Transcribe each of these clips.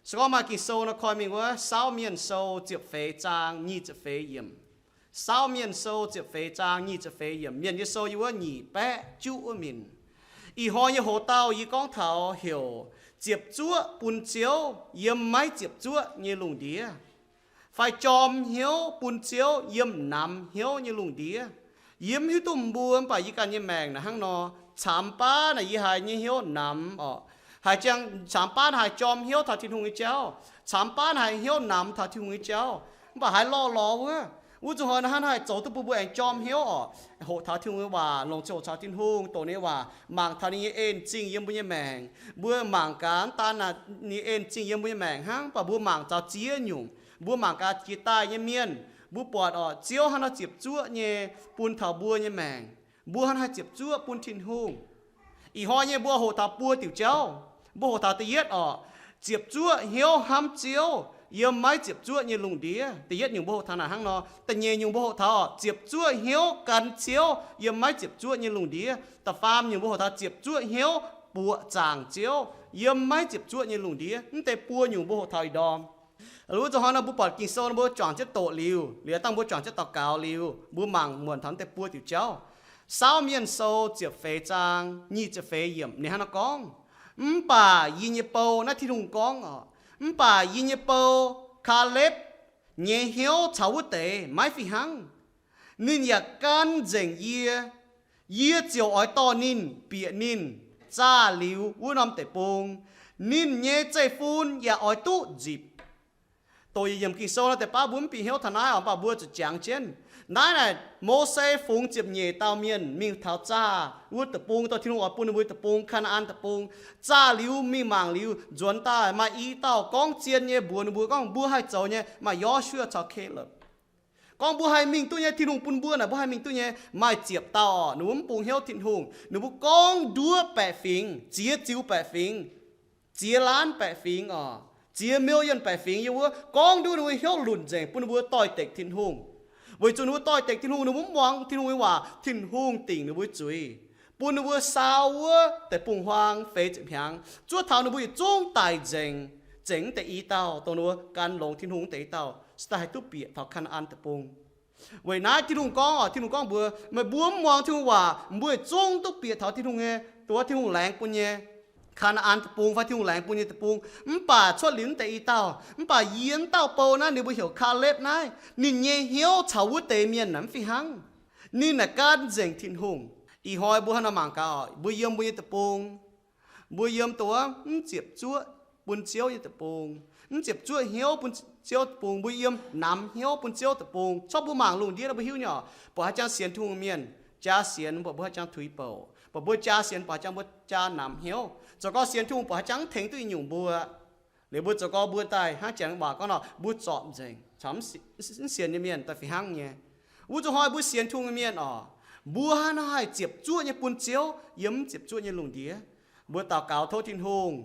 Se gorngv maaih Ging-Sou nor koi mingh wuov Saauv Mienh Sou ziepc feix zaang nyic ziepc feix yiemc. Saauv Mienh Sou ziepc feix zaang nyic ziepc feix yiemc, Mienh nyei sou yiem wuov nyic baeqv juqv wuov minc. Ih hnoi nyei hoc-dauh yie gorngv taux heuc ziepc zuoqv bun Ziouv yiem maiv ziepc zuoqv nyei lungh ndiev, fai jorm hnyouv bun Ziouv yiem namx hnyouv nyei lungh ndiev. Yie mv hiuv duqv mbuo, mv baac yie ganh nyei maengc naaic hnangv nor, caamx baav naaic yie haiz nyei hnyouv namx orqc. Haiz ziangx caamx baav naaic haiz jorm hnyouv taux Tin-Hungh nyei jauv, caamx baav naaic haiz hnyouv namx taux Tin-Hungh nyei jauv. Mv baac haiz lorh lorz wuov, wuov zuqc hnoi naaic hnangv haiz zoux duqv bun mbuo aengx jorm hnyouv orqc. Hoqc taux Tin-Hungh nyei waac, longc ziangh hoqc taux Tin-Hungh, doqc ninh nyei waac, mangc taux ninh nyei en-zingh yiem mbuo nyei maengc. Mbuo mangc gaax mv daan naaic ninh en-zingh yiem mbuo nyei maengc hnangv, mv baac mbuo mangc taux ziex nyungc. Mbuo mangc gaax jiex daaih nyei mienh, mbuo buatc orqc, Ziouv hnangv nor ziepc zuoqv nyei bun taux mbuo nyei maengc. Mbuo hnangv haih ziepc zuoqv bun Tin-Hungh. Ih hnoi nyei mbuo hoqc taux buo diuc jauv. Mbuo hoqc taux da'yietv orqc, ziepc zuoqv hnyouv hnamv Ziouv yiem maiv ziepc zuoqv nyei lungh ndiev. Da'yietv nyungc mbuo hoqc taux naaic hnangv nor. Da'nyeic nyungc mbuo hoqc taux orqc, ziepc zuoqv hnyouv gan Ziouv yiem maiv ziepc zuoqv nyei lungh ndiev. Da'faam nyungc mbuo hoqc taux ziepc zuoqv hnyouv buoqc zaangc Ziouv yiem maiv ziepc zuoqv nyei lungh ndiev. Mv deix buo nyungc mbuo hoqc taux ih ndorm. Wuov zuqc hnoi nor mbuo buatc Ging-Sou nor mbuo juangc jienv doqc liuz, liuz dangh mbuo juangc jienv daux gaux liuz, mbuo mangc muonc taux mv deix buo diuc jauv. Saauv Mienh Sou ziepc feix zaang nyic ziepc feix yiemc ninh hnangv nor gorngv, Mv baac yie nyei bou, naaiv Tin-Hungh gorngv orqc, mv baac yie nyei bou, Kaalepv, nyei hnyouv caux wuov deix maiv fih hnangv. Ninh yaac gan nzengc yie. Yie ziouc oix dorh ninh bieqc ninh zaah liuz wuov norm deic-bung. Ninh nyei zeiv-fun yaac oix duqv nzipc. Doqc yietc yiemc Ging-Sou nor deix baav mbuo mv bieqc hnyouv taux naaiv orqc, mv baac mbuo zuqc jangx jienv. Naaiv naaic Mose fungx ziepc nyeic dauh mienh mingh taux zaah wuov deic-bung, dorh Tin-Hungh oix bun ninh mbuo deic-bung, Kaa^naa^an Deic-Bung. Zaah liuz mingh mangc liuz, nzuonx daaih maaih i dauh gorngv zien nyei mbuox ninh mbuo gorngv, mbuo haih zoux nyei maaih Yo^su^waa caux Kaalepv. Gorngv mbuo haih mingh duqv nyei, Tin-Hungh bun mbuo naaic mbuo haih mingh duqv nyei. Maaih ziepc dauh orqc, ninh mbuo mv bungx hnyouv Tin-Hungh, ninh mbuo gorngv nduov baeqc fingx, ziex ziux baeqc fingx, ziex laanv baeqc fingx orqc, ziex million baeqc fingx yiem wuov, gorngv nduov ninh mbuo hnyouv lunc nzengc bun ninh mbuo doix-dekc Tin-Hungh. Weic zuqc ninh mbuo doix-dekc Tin-Hungh, ninh mbuo mv muangx Tin-Hungh nyei waac, Tin-Hungh dingc ninh mbuo zuiz, bun ninh mbuo saau wuov deic-bung-huaang feix ziepc hnyangx, zuov taux ninh mbuo yietc zungv daic nzengc, zengc mv deix i dauh, dongh ninh mbuo gan longx Tin-Hungh mv deix i dauh, se daaih haih duqv bieqc taux Kaa^naa^an Deic-Bung. Weic naaiv Tin-Hungh gorngv orqc, Tin-Hungh gorngv mbuox meih mbuo mv muangx Tin-Hungh waac, mbuo yietc zungv duqv bieqc taux Tin-Hungh nyei, dongh Tin-Hungh laengz bun nyei Kaa^naa^an Deic-Bung fai Tin-Hungh laengz bun nyei deic-bung. Mv baac cuotv liuz mv deix i dauh, mv baac yie mv dauh bou naaiv, ninh mbuo heuc Kaalepv naaiv, ninh nyei hnyouv caux wuov deix mienh naaic mv fih hnangv. Ninh naaic gan nzengc Tin-Hungh. Ih hnoi mbuo hnangv nor mangc gaax orqc, mbuo yiem mbuo nyei deic-bung, mbuo yiem dongh wuov mv ziepc zuoqv bun Ziouv nyei deic-bung, mv ziepc zuoqv hnyouv bun Ziouv deic-bung, mbuo yiem namx hnyouv bun Ziouv deic-bung. Corc mbuo mangc lungh ndiev nor mbuo hiuv nyei orqc, buatc haaix jangx sienx Tin-Hungh mienh jaa sienx, mbuo buatc haaix jangx tuix bouc, buatc mbuo jaa sienx, buatc haaix jangx mbuo jaa namx hnyouv. Zoux gau sienx Tin-Hungh buatc haaix jangx mv tengx duqv i nyungc mbuo. Liuz mbuo zoux gau mbuo daaih hnangv janx waac gorngv nor, mbuo zorpc nzengc caux mv sienx nyei mienh daaih fih hnangv nyei. Wuov zuqc hnoi mbuo sienx Tin-Hungh nyei mienh orqc, mbuo hnangv nor haih ziepc zuoqv nyei bun Ziouv yiem mv ziepc zuoqv nyei lungh ndiev. Mbuo daux gaux tov Tin-Hungh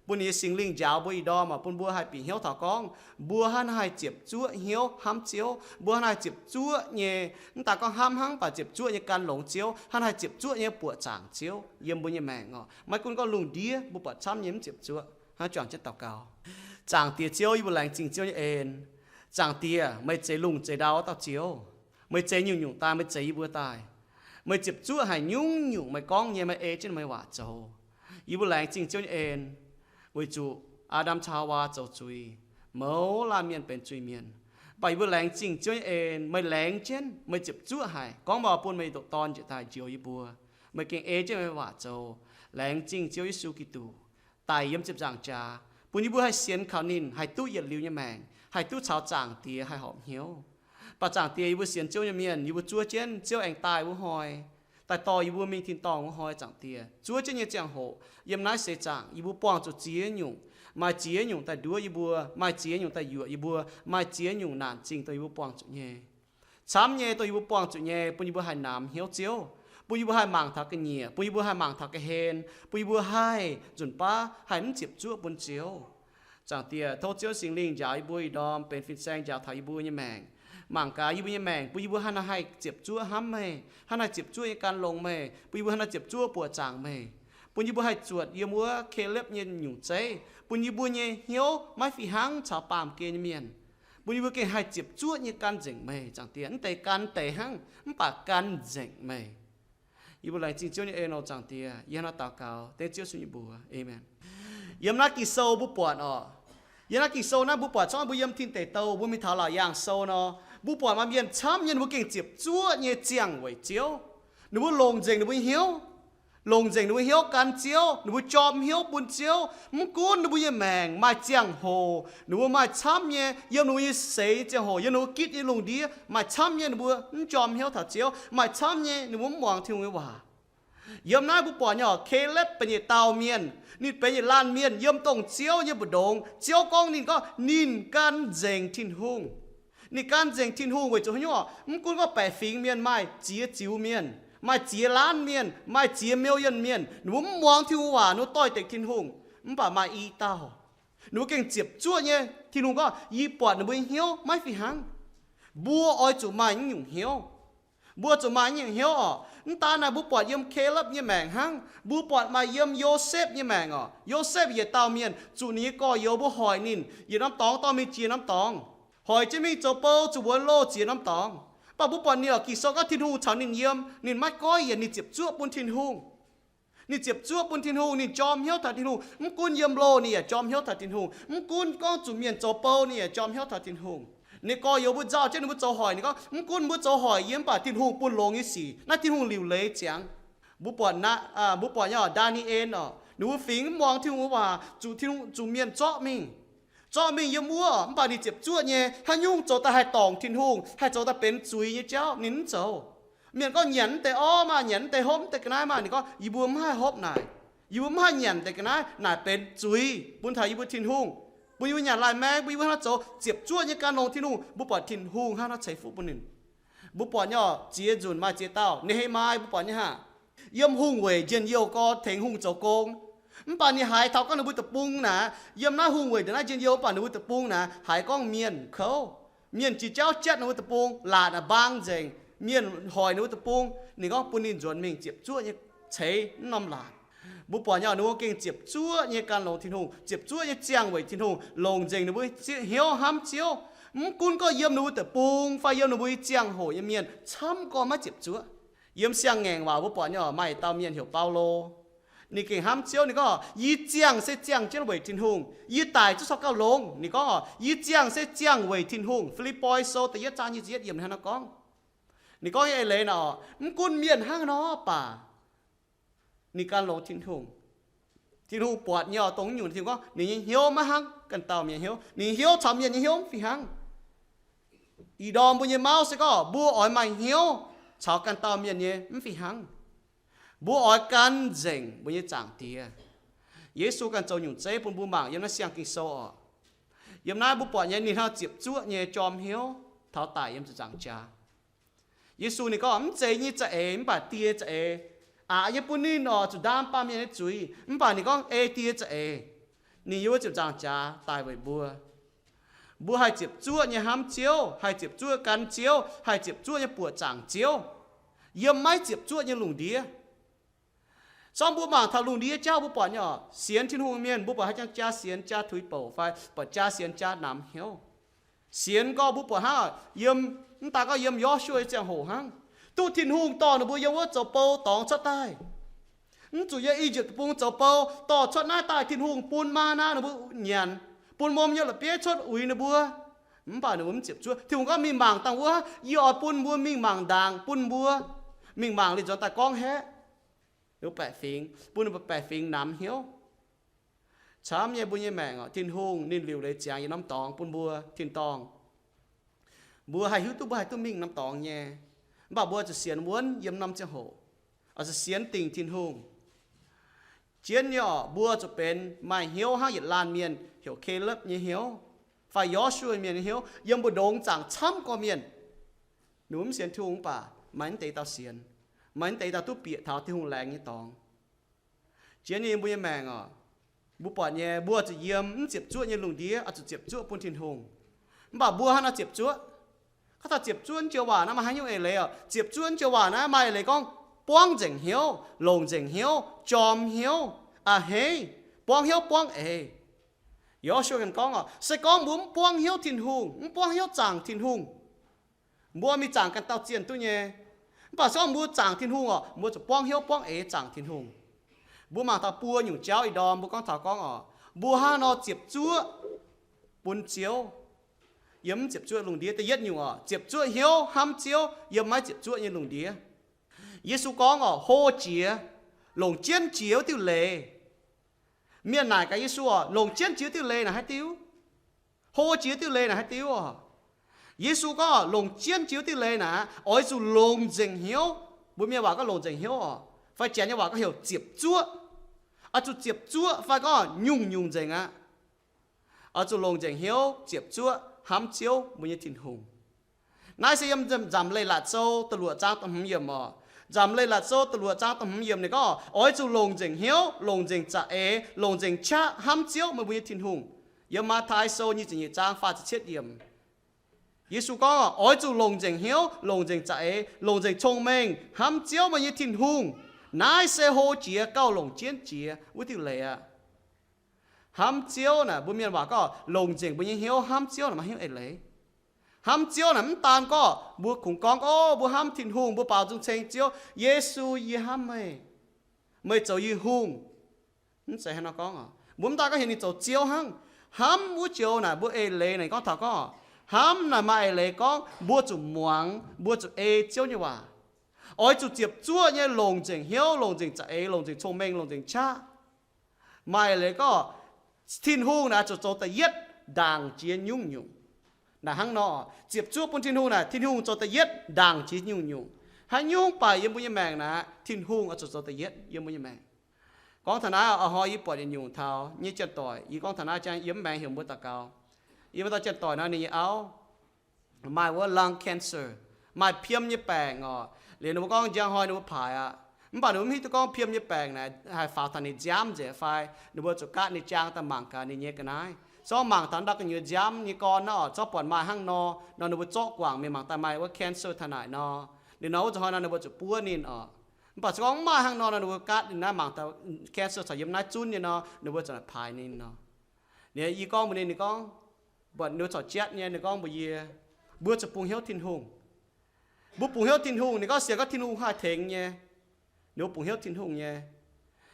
bun ninh nyei Singx Lingh njaaux mbuo ih ndorm orqc, bun mbuo haih bieqc hnyouv taux gorngv mbuo hnangv nor haih ziepc zuoqv hnyouv hnamv Ziouv. Mbuo hnangv nor haih ziepc zuoqv nyei, mv daaih gorngv hnamv hnangv, mv baac ziepc zuoqv nyei gan longx Ziouv, hnangv nor haih ziepc zuoqv nyei buoqc zaangc Ziouv yiem mbuo nyei maengc orqc. Maiv gunv gorngv lungh ndiev mbuo buatc camv nyei mv ziepc zuoqv. Hnangv juangc jienv daux gaux. Zaangc Diex Ziouv, yie mbuo laengz zingh Ziouv nyei en. Zaangc Diex, meih zeiz lungh zeiz ndau dauh Ziouv. Meih zeiz nyungc-nyungc daaih, meih zeiz yie mbuo daaih. Meih ziepc zuoqv haic nyungc-nyungc meih gorngv nyei, meih ei jienv meih waac zoux. Yie mbuo laengz zingh Ziouv nyei en, weic zuqc Aa^ndam caux Haawaa zoux zuiz, mouz laanh mienh benx zuiz-mienh. Mv baac yie mbuo laengz zingh Ziouv nyei en, meih laengz jienv, meih ziepc zuoqv haic, gorngv meih oix bun meih ndoqc Dorn njiec daaih njoux yie mbuo. Meih gengh ei jienv meih waac zoux. Laengz zingh Ziouv Yesu Giduc, daic yiem ziepc nzaangc jaax, bun yie mbuo haih sienx kaux ninh, haih duqv yietc liuz nyei maengc, haih duqv caux Zaangc Diex haih horpc hnyouv. Mv baac Zaangc Diex, yie mbuo sienx Ziouv nyei mienh, yie mbuo zuov jienv Ziouv aengx daaih wuov hnoi, daaih dorh yie mbuo mingh tin-dorngh wuov hnoi, Zaangc Diex, zuov jienv nyei ziangh hoc, yiem naaiv seix zaangc yie mbuo buangh zuqc ziex nyungc, maaih ziex nyungc daaih nduov yie mbuo, maaih ziex nyungc daaih yuoqc yie mbuo, maaih ziex nyungc naanc zingh dongh yie mbuo buangh zuqc nyei. Camv nyei dongh yie mbuo buangh zuqc nyei, bun yie mbuo haih namx hnyouv Ziouv, bun yie mbuo haih mangc taux ga'nyiec, bun yie mbuo haih mangc taux ga'hlen, bun yie mbuo haih nzunc baav haih mv ziepc zuoqv bun Ziouv. Zaangc Diex, tov Ziouv Singx Lingh njaaux yie mbuo ih ndorm benx fin-saeng njaaux taux yie mbuo nyei maengc. Mangc gaax yie mbuo nyei maengc, bun yie mbuo hnangv naaiv haih ziepc zuoqv hnamv meih, hnangv naaiv haih ziepc zuoqv nyei gan longx meih, bun yie mbuo hnangv naaiv ziepc zuoqv buoqc zaangc meih, bun yie mbuo haih zuotc yiem wuov Kaalepv nyei nyungc zeiv, bun yie mbuo nyei hnyouv maiv fih hnangv caux baamh gen nyei mienh, bun yie mbuo gengh haih ziepc zuoqv nyei gan nzengc meih, Zaangc Diex. Mv deix gan deix hnangv, mv baac gan nzengc meih. Yie mbuo laengz zingh Ziouv nyei en oc, Zaangc Diex. Yie hnangv naaiv daux gaux dengv Ziouv Yesu nyei mbuox. Aamen. Yiem naaiv Ging-Sou mbuo buatc oc, yiem naaiv Ging-Sou naaiv mbuo buatc, corc mbuo yiem tin deic douh, mbuo mingh taux Laauc Yaangh Sou nor, mbuo buatc maaih mienh camv nyei ninh mbuo gengh ziepc zuoqv nyei ziangh weic Ziouv. Ninh mbuo longc nzengc ninh mbuo nyei hnyouv, longc nzengc ninh mbuo hnyouv gan Ziouv, ninh mbuo jorm hnyouv bun Ziouv. Mv gunv ninh mbuo nyei maengc maaih ziangh hoc, ninh mbuo maaih camv nyei, yiem ninh mbuo nyei seix nyei ziangh hoc, yiem ninh mbuo gitv nyei lungh ndiev maaih camv nyei, ninh mbuo mv jorm hnyouv taux Ziouv, maaih camv nyei ninh mbuo mv muangx Tin-Hungh nyei waac. Yiem naaiv mbuo buatc nyei oc, Kalepv benx yietc dauh mienh, ninh benx yietc laanh mienh yiem dongh Ziouv nyei mbu'ndongx. Ziouv gorngv ninh gorngv ninh gan nzengc Tin-Hungh. Ninh gan nzengc Tin-Hungh weic zuqc haaix nyungc oc? Mv gunv gorngv baeqc fingx mienh, maaih ziex ziux mienh, maaih ziex laanh mienh, maaih ziex million mienh, ninh mbuo mv muangx Tin-Hungh waac, ninh mbuo doix-dekc Tin-Hungh, mv baac maaih i dauh, ninh mbuo gengh ziepc zuoqv nyei. Tin-Hungh gorngv, yie buatc ninh mbuo nyei hnyouv maiv fih hnangv. Mbuo oix zuqc maaih naaiv nyungc hnyouv. Mbuo zuqc maaih naaiv nyungc hnyouv oc. Mv daan naaic, mbuo buatc yiem Kalepv nyei maengc hnangv. Mbuo buatc maaih yiem Yosepv nyei maengc oc. Yosepv yietc dauh mienh, zuqc ninh nyei gorx-youz mbuo hoic ninh yietc norm dorngx dorh mingh jiex norm dorngx, hoic jienv mingh zoux bou, zuqc wuonx loh ziex norm dorngx. Mv baac mbuo buatc ninh oc, Ging-Sou gorngv Tin-Hungh caux ninh yiem, ninh maiv goiv yienc, ninh ziepc zuoqv bun Tin-Hungh. Ninh ziepc zuoqv bun Tin-Hungh, ninh jorm hnyouv taux Tin-Hungh. Mv gunv yiem loh ninh yaac jorm hnyouv taux Tin-Hungh. Mv gunv gorngv zuqc mienh zoux bou, ninh yaac jorm hnyouv taux Tin-Hungh. Ninh gorx-youz mbuo nzauh jienv ninh mbuo zoux hoic, ninh gorngv, mv gunv mbuo zoux hoic yie, mv baac Tin-Hungh bun longx nyei sic. Naaiv Tin-Hungh liuc leiz ziangx. Mbuo buatc, mbuo buatc nyei oc, Ndaa^ni^en oc, ninh mbuo fingx mv muangx Tin-Hungh waac, zuqc Tin-Hungh, zuqc mienh zorqv mingh. Zorqv mingh yiem wuov, mv baac ninh ziepc zuoqv nyei, haaix nyungc zoux daaih haih dorngc Tin-Hungh, haih zoux daaih benx zuiz nyei jauv, ninh mv zoux. Mienh gorngv, nyanc mv deix orv maah, nyanc mv deix hopv mv deix ga'naaiv maah. Ninh gorngv, yie mbuo mv haih hopv naaic. Yie mbuo mv haih nyanc deix ga'naaiv. Naaic benx zuiz bun taux yie mbuo Tin-Hungh, bun yie mbuo nyanc laaih maeng, bun yie mbuo hnangv nor zoux. Ziepc zuoqv nyei gan longx Tin-Hungh. Mbuo buatc Tin-Hungh hnangv nor ceix fuqv bun ninh. Mbuo buatc nyei oc, ziex nzunc maaih ziex dauh, Nehemaa, mbuo buatc nyei hnangv. Yiem hungh weic njien-youh gorx tengx hungh zoux gong. Mv baac ninh haiz taux gorngv ninh mbuo deic-bung naaic, yiem naaiv hungh weic ndongc naaiv njien-youh, mv baac ninh mbuo deic-bung naaic haiz gorngv mienh kouv, mienh jiex jauv jatv ninh mbuo deic-bung, laatc a'mbaang nzengc, mienh hoic ninh mbuo deic-bung. Ninh gorngv bun ninh nzuonx mingh ziepc zuoqv nyei ceix naaiv norm laatc. Mbuo buatc nyei oc, ninh mbuo gengh ziepc zuoqv nyei gan longx Tin-Hungh, ziepc zuoqv nyei ziangh weic Tin-Hungh, longc nzengc ninh mbuo hnyouv hnamv Ziouv. Mv gunv gorngv yiem ninh mbuo deic-bung fai yiem ninh mbuo nyei ziangh hoc nyei mienh camv gorngv maiv ziepc zuoqv. Yiem Siang-Ngaengc Waac mbuo buatc nyei oc, maaih yietc dauh mienh heuc Baulo. Ninh gengh hnamv Ziouv, ninh gorngv, yie ziangh se ziangh jienv weic Tin-Hungh, yie daic zungv corc gauh longx. Ninh gorngv oc, yie ziangh se ziangh weic Tin-Hungh. Fi^lipv^poi Sou da'yietv zaang nyic ziepc yietv yiemc hnangv naaiv gorngv. Ninh gorngv nyei eix leiz naaic oc, mv gunv mienh hnangv nor baac ninh gan longx Tin-Hungh. Tin-Hungh buatc nyei oc, dongh nyungc Tin-Hungh gorngv ninh nyei hnyouv maiv hnangv ganh dauh mienh hnyouv. Ninh hnyouv caux mienh nyei hnyouv mv fih hnangv. Ih ndorm mbuo nyei mauv se gorngv mbuo oix maaih hnyouv caux ganh dauh mienh nyei mv fih hnangv. Mbuo oix gan nzengc mbuo nyei Zaangc Diex. Yesu ganh zoux nyungc zeiv bun mbuo mangc yiem naaiv siang Ging-Sou oc. Yiem naaiv mbuo buatc nyei ninh hnangv ziepc zuoqv nyei jorm hnyouv taux daic yiem ziepc nzaangc jaax. Yesu ninh gorngv, mv zeiz yie nyei za'eix, mv baac Die za'eix. Aqc nyei bun ninh oc, zuqc ndaam baamh mienh nyei zuiz. Mv baac ninh gorngv ei Die za'eix. Ninh yiem wuov ziepc nzaangc jaax daic weic mbuo. Mbuo haih ziepc zuoqv nyei hnamv Ziouv, haih ziepc zuoqv gan Ziouv, haih ziepc zuoqv nyei buoqc zaangc Ziouv yiem maiv ziepc zuoqv nyei lungh ndiev. Sorng mbuo mangc taux lungh ndiev jauv mbuo buatc nyei oc, sienx Tin-Hungh mienh mbuo buatc haaix jangx jaa sienx jaa tuix bouc fai buatc jaa sienx jaa namx hnyouv. Sienx gorngv mbuo buatc hnangv yiem, mv daaih gorngv yiem Yo^su^waa nyei ziangh hoc hnangv, duqv Tin-Hungh dorh ninh mbuo yiem wuov zoux bou dorngx cuotv daaih. Mv zuqc yiem I^yipv Deic-Bung zoux bou, dorh cuotv naaiv daaih Tin-Hungh bun maa^naa ninh mbuo nyanc, bun wuom nyei la'bieiv cuotv uix ninh mbuo. Mv baac ninh mbuo mv ziepc zuoqv. Tin-Hungh gorngv mingh mangc dangh wuov, yie oix bun mbuo mingh mangc ndaangc bun mbuo. Mingh mangc liuz nzuonx daaih gorngv haeqv, baeqc fingx, bun ninh mbuo baeqc fingx namx hnyouv. Camv nyei mbuo nyei maengc oc, Tin-Hungh ninh liuc leiz ziangx yietc norm dorngx bun mbuo tin-dorngh. Mbuo haih hiuv duqv mbuo haih duqv mingh norm dorngx nyei, mv baac mbuo zuqc sienx wuonv yiem norm ziangh hoc, oix zuqc sienx dingc Tin-Hungh. Jienv nyei oc, mbuo zuqc benx maaih hnyouv hnangv yietc laanh mienh heuc Kalepv nyei hnyouv, fai Yo^su^waa mienh nyei hnyouv, yiem mbu'ndongx zaangc camv gorqv-mienh. Ninh mbuo mv sienx Tin-Hungh mv baac maaih naaiv deix dauh sienx, maaih naaiv deix dauh duqv bieqc taux Tin-Hungh laengz nyei dorngx. Jienv nyei mbuo nyei maengc oc, mbuo buatc nyei, mbuo zuqc yiem mv ziepc zuoqv nyei lungh ndiev, oix zuqc ziepc zuoqv bun Tin-Hungh. Mv baac mbuo hnangv nor ziepc zuoqv, kaav dauh ziepc zuoqv joux waac naaiv maaih haaix nyungc eix leiz oc? Ziepc zuoqv joux waac naaiv maaih eix leiz gorngv buangv nzengc hnyouv, longc nzengc hnyouv, jorm hnyouv, a'hneiv, buangv hnyouv buangv eix. Yo^su^waa gorngv oc, se gorngv mbuo mv buangv hnyouv Tin-Hungh, mv buangv hnyouv zaangc Tin-Hungh, mbuo mingh zaangc ganh dauh zienh duqv nyei. Mv baac se gorngv mbuo zaangc Tin-Hungh oc, mbuo zuqc buangv hnyouv buangv eix zaangc Tin-Hungh. Mbuo mangc taux buo nyungc jauv ih ndorm mbuo gorngv taux gorngv oc, mbuo hnangv nor ziepc zuoqv bun Ziouv yiem mv ziepc zuoqv lungh ndiev. Da'yietv nyungc oc, ziepc zuoqv hnyouv hnamv Ziouv yiem maiv ziepc zuoqv nyei lungh ndiev. Yesu gorngv oc, hlo jiex, longc jienv jiex wuov diuh leiz. Mienh naaic gaax Yesu oc, longc jienv jiex wuov diuh leiz naaic haaix diuh? Hlo jiex diuh leiz naaic haaix diuh oc? Yesu gorngv, longc jienv jiex wuov diuh leiz naaic, oix zuqc longc nzengc hnyouv. Mbuo mienh waac gorngv longc nzengc hnyouv oc, fai Janx nyei waac gorngv heuc ziepc zuoqv. Oix zuqc ziepc zuoqv fai gorngv nyungc-nyungc nzengc aqv. Oix zuqc longc nzengc hnyouv ziepc zuoqv hnamv Ziouv, mbuo nyei Tin-Hungh. Naaiv se yiem Nzamc Leiz-Latc Sou da'luoqc zaang da'hmz yiemc oc. Nzamc Leiz-Latc Sou da'luoqc zaang da'hmz yiemc ninh gorngv, oix zuqc longc nzengc hnyouv, longc nzengc za'eix, longc nzengc qaqv hnamv Ziouv, meih mbuo nyei Tin-Hungh. Yiem Matv^tai Sou nyic ziepc nyeic zaang faah ziepc cietv yiemc, Yesu gorngv, oix zuqc longc nzengc hnyouv, longc nzengc za'eix, longc nzengc cong-mengh hnamv Ziouv, meih nyei Tin-Hungh. Naaiv se hlo jiex gauh longc jienv jiex wuov diuh leiz aqv. Hnamv Ziouv naaic, mbuo mienh waac gorngv longc nzengc mbuo nyei hnyouv hnamv Ziouv naaic, maaih hnyouv eix leiz. Hnamv Ziouv naaic mv daan gorngv mbuo kungx gorngv, o, mbuo hnamv Tin-Hungh, mbuo baaux nzung ceng Ziouv, Yesu, yie hnamv meih, meih zoux yie Hungh. Mv zeiz hnangv nor gorngv oc. Mbuo mv daan gorngv heuc ninh zoux Ziouv hnangv. Hnamv wuov joux naaic mbuo eix leiz naaic gorngv taux gorngv, hnamv naaic maaih eix leiz gorngv mbuo zuqc muangx, mbuo zuqc ei Ziouv nyei waac. Oix zuqc ziepc zuoqv nyei longc nzengc hnyouv, longc nzengc za'eix, longc nzengc cong-mengh, longc nzengc qaqv. Maaih eix leiz gorngv Tin-Hungh naaic zuqc zoux da'yietv ndaangc jiex nyungc-nyungc. Naaic hnangv nor, ziepc zuoqv bun Tin-Hungh naaic, Tin-Hungh zoux da'yietv ndaangc jiex nyungc-nyungc. Haaix nyungc baac yiem mbuo nyei maengc naaic, Tin-Hungh oix zuqc zoux da'yietv yiem mbuo nyei maengc. Gorngv taux naaiv, a'hnoi yie buatc yietc nyungc taux nyei janx-doic, yie gorngv taux naaiv jangx yiem maengx heuc mbuo daux gaux. Yiem dauh janx-doic nor ninh nyei auv maaih wuov lung cancer, maaih piem nyei baengc oc. Liuz ninh mbuo gorngv njang hnoi ninh mbuo paaix aqv. Mv baac ninh mbuo mv hiuv duqv gorngv piem nyei baengc naaic haih faaux taux ninh nziaamv nzengc fai. Ninh mbuo zuqc gaatv ninh jaang daaih mangc gaax ninh nyei ga'naaiv. Zorqv mangc taux ndau gu'nyuoz nziaamv nyei gorn nor, zorqv buatc maaih hnangv nor, nor ninh mbuo zorqv guangc mingh mangc daaih maaih wuov cancer taux naaic nor. Liuz nor wuov zanc hnoi nor ninh mbuo zuqc buov ninh oc. Mv baac se gorngv mv maaih hnangv nor nor ninh mbuo gaatv ninh naaiv mangc taux cancer corc yiem naaiv zunv nyei nor, ninh mbuo zuqc paaix ninh nor. Liuz yie gorngv mbuox ninh, ninh gorngv, buatc ninh mbuo corc jatv nyei, ninh gorngv mbuox yie, mbuo zuqc bungx hnyouv Tin-Hungh. Mbuo bungx hnyouv Tin-Hungh, ninh gorngv sienx gorngv Tin-Hungh haih tengx nyei. Ninh mbuo bungx hnyouv Tin-Hungh nyei.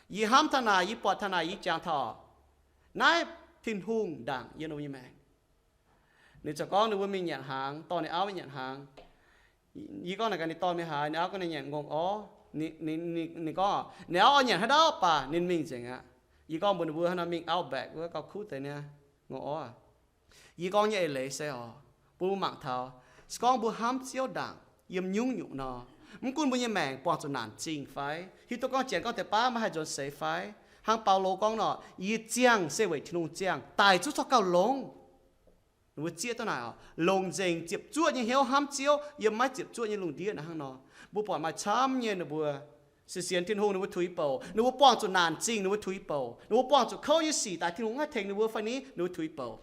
Yie hnamv taux naaic, yie buatc taux naaic, yie jangx taux naaiv Tin-Hungh ndaangc yiem ninh mbuo nyei maengc. Ninh ziouc gorngv ninh mbuo mingh nyanc hnaangx, dorh ninh auv mingh nyanc hnaangx. Yie gorngv naaic gaax ninh dorh mingh haaix, ninh auv gorngv ninh nyanc ngongh orv. Ninh gorngv ninh auv oix nyanc haaix ndau baac ninh mingh nzengc aqv. Yie gorngv mbuox ninh mbuo hnangv nor, mingh Outback wuov gauh kuv deix niaa, ngongh orv. Yie gorngv nyei eix leiz se oc, bun mbuo mangc taux, se gorngv mbuo hnamv Ziouv ndaangc yiem nyungc-nyungc nor, mv gunv mbuo nyei maengc buangh zuqc naanc zingh fai, hiuv duqv gorngv Janx gorngv deix baav maiv haih nzuonx seix fai, hnangv Baulo gorngv nor, yie ziangh se weic Tin-Hungh ziangh, daic zungv corc gauh longx. Ninh mbuo zieqv duqv naaic oc, longc nzengc ziepc zuoqv nyei hnyouv hnamv Ziouv yiem maiv ziepc zuoqv nyei lungh ndiev naaiv hnangv nor. Mbuo buatc maaih camv nyei ninh mbuo se sienx Tin-Hungh ninh mbuo tuix bouc, ninh mbuo buangh zuqc naanc zingh ninh mbuo tuix bouc, ninh mbuo buangh zuqc kouv nyei sic daaih Tin-Hungh maiv tengx ninh mbuo fai ni, ninh mbuo tuix bouc.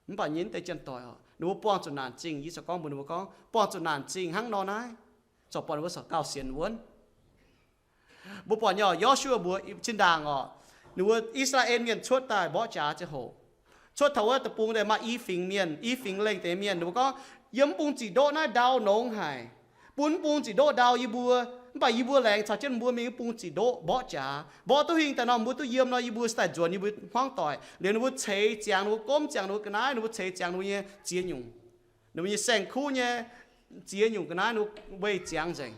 Mv baac nyei deix janx-doic oc, ninh mbuo buangh zuqc naanc zingh, yie corc gorngv mbuox ninh mbuo gorngv, buangh zuqc naanc zingh hnangv nor naaiv, corc buatc ninh mbuo corc gauh sienx wuonv. Mbuo buatc nyei oc, Yo^su^waa mbuox zinh ndaangc oc, ninh mbuo I^saa^laa^en Mienh cuotv daaih mborqv jaax ziangh hoc, cuotv taux wuov deic-bung daaih maaih i fingx mienh, i fingx lengh deix mienh, ninh mbuo gorngv, yiem mv bung ziqc ndoqv naaiv ndau nongx haic. Bun mv bung ziqc ndoqv ndau yie mbuo, mv baac yie mbuo laengz caux jienv mbuo mingh mv bung ziqc ndoqv mborqv jaax. Mborqv duqv hingh daaih nor mbuo duqv yiem nor yie mbuo se daaih nzuonx yie mbuo hmuangv doic. Liuz ninh mbuo ceix ziangx, ninh mbuo gomv ziangx ninh mbuo ga'naaiv, ninh mbuo ceix ziangx ninh mbuo nyei ziex nyungc, ninh mbuo nyei saeng-kuv nyei ziex nyungc ga'naaiv ninh mbuo weih ziangx nzengc.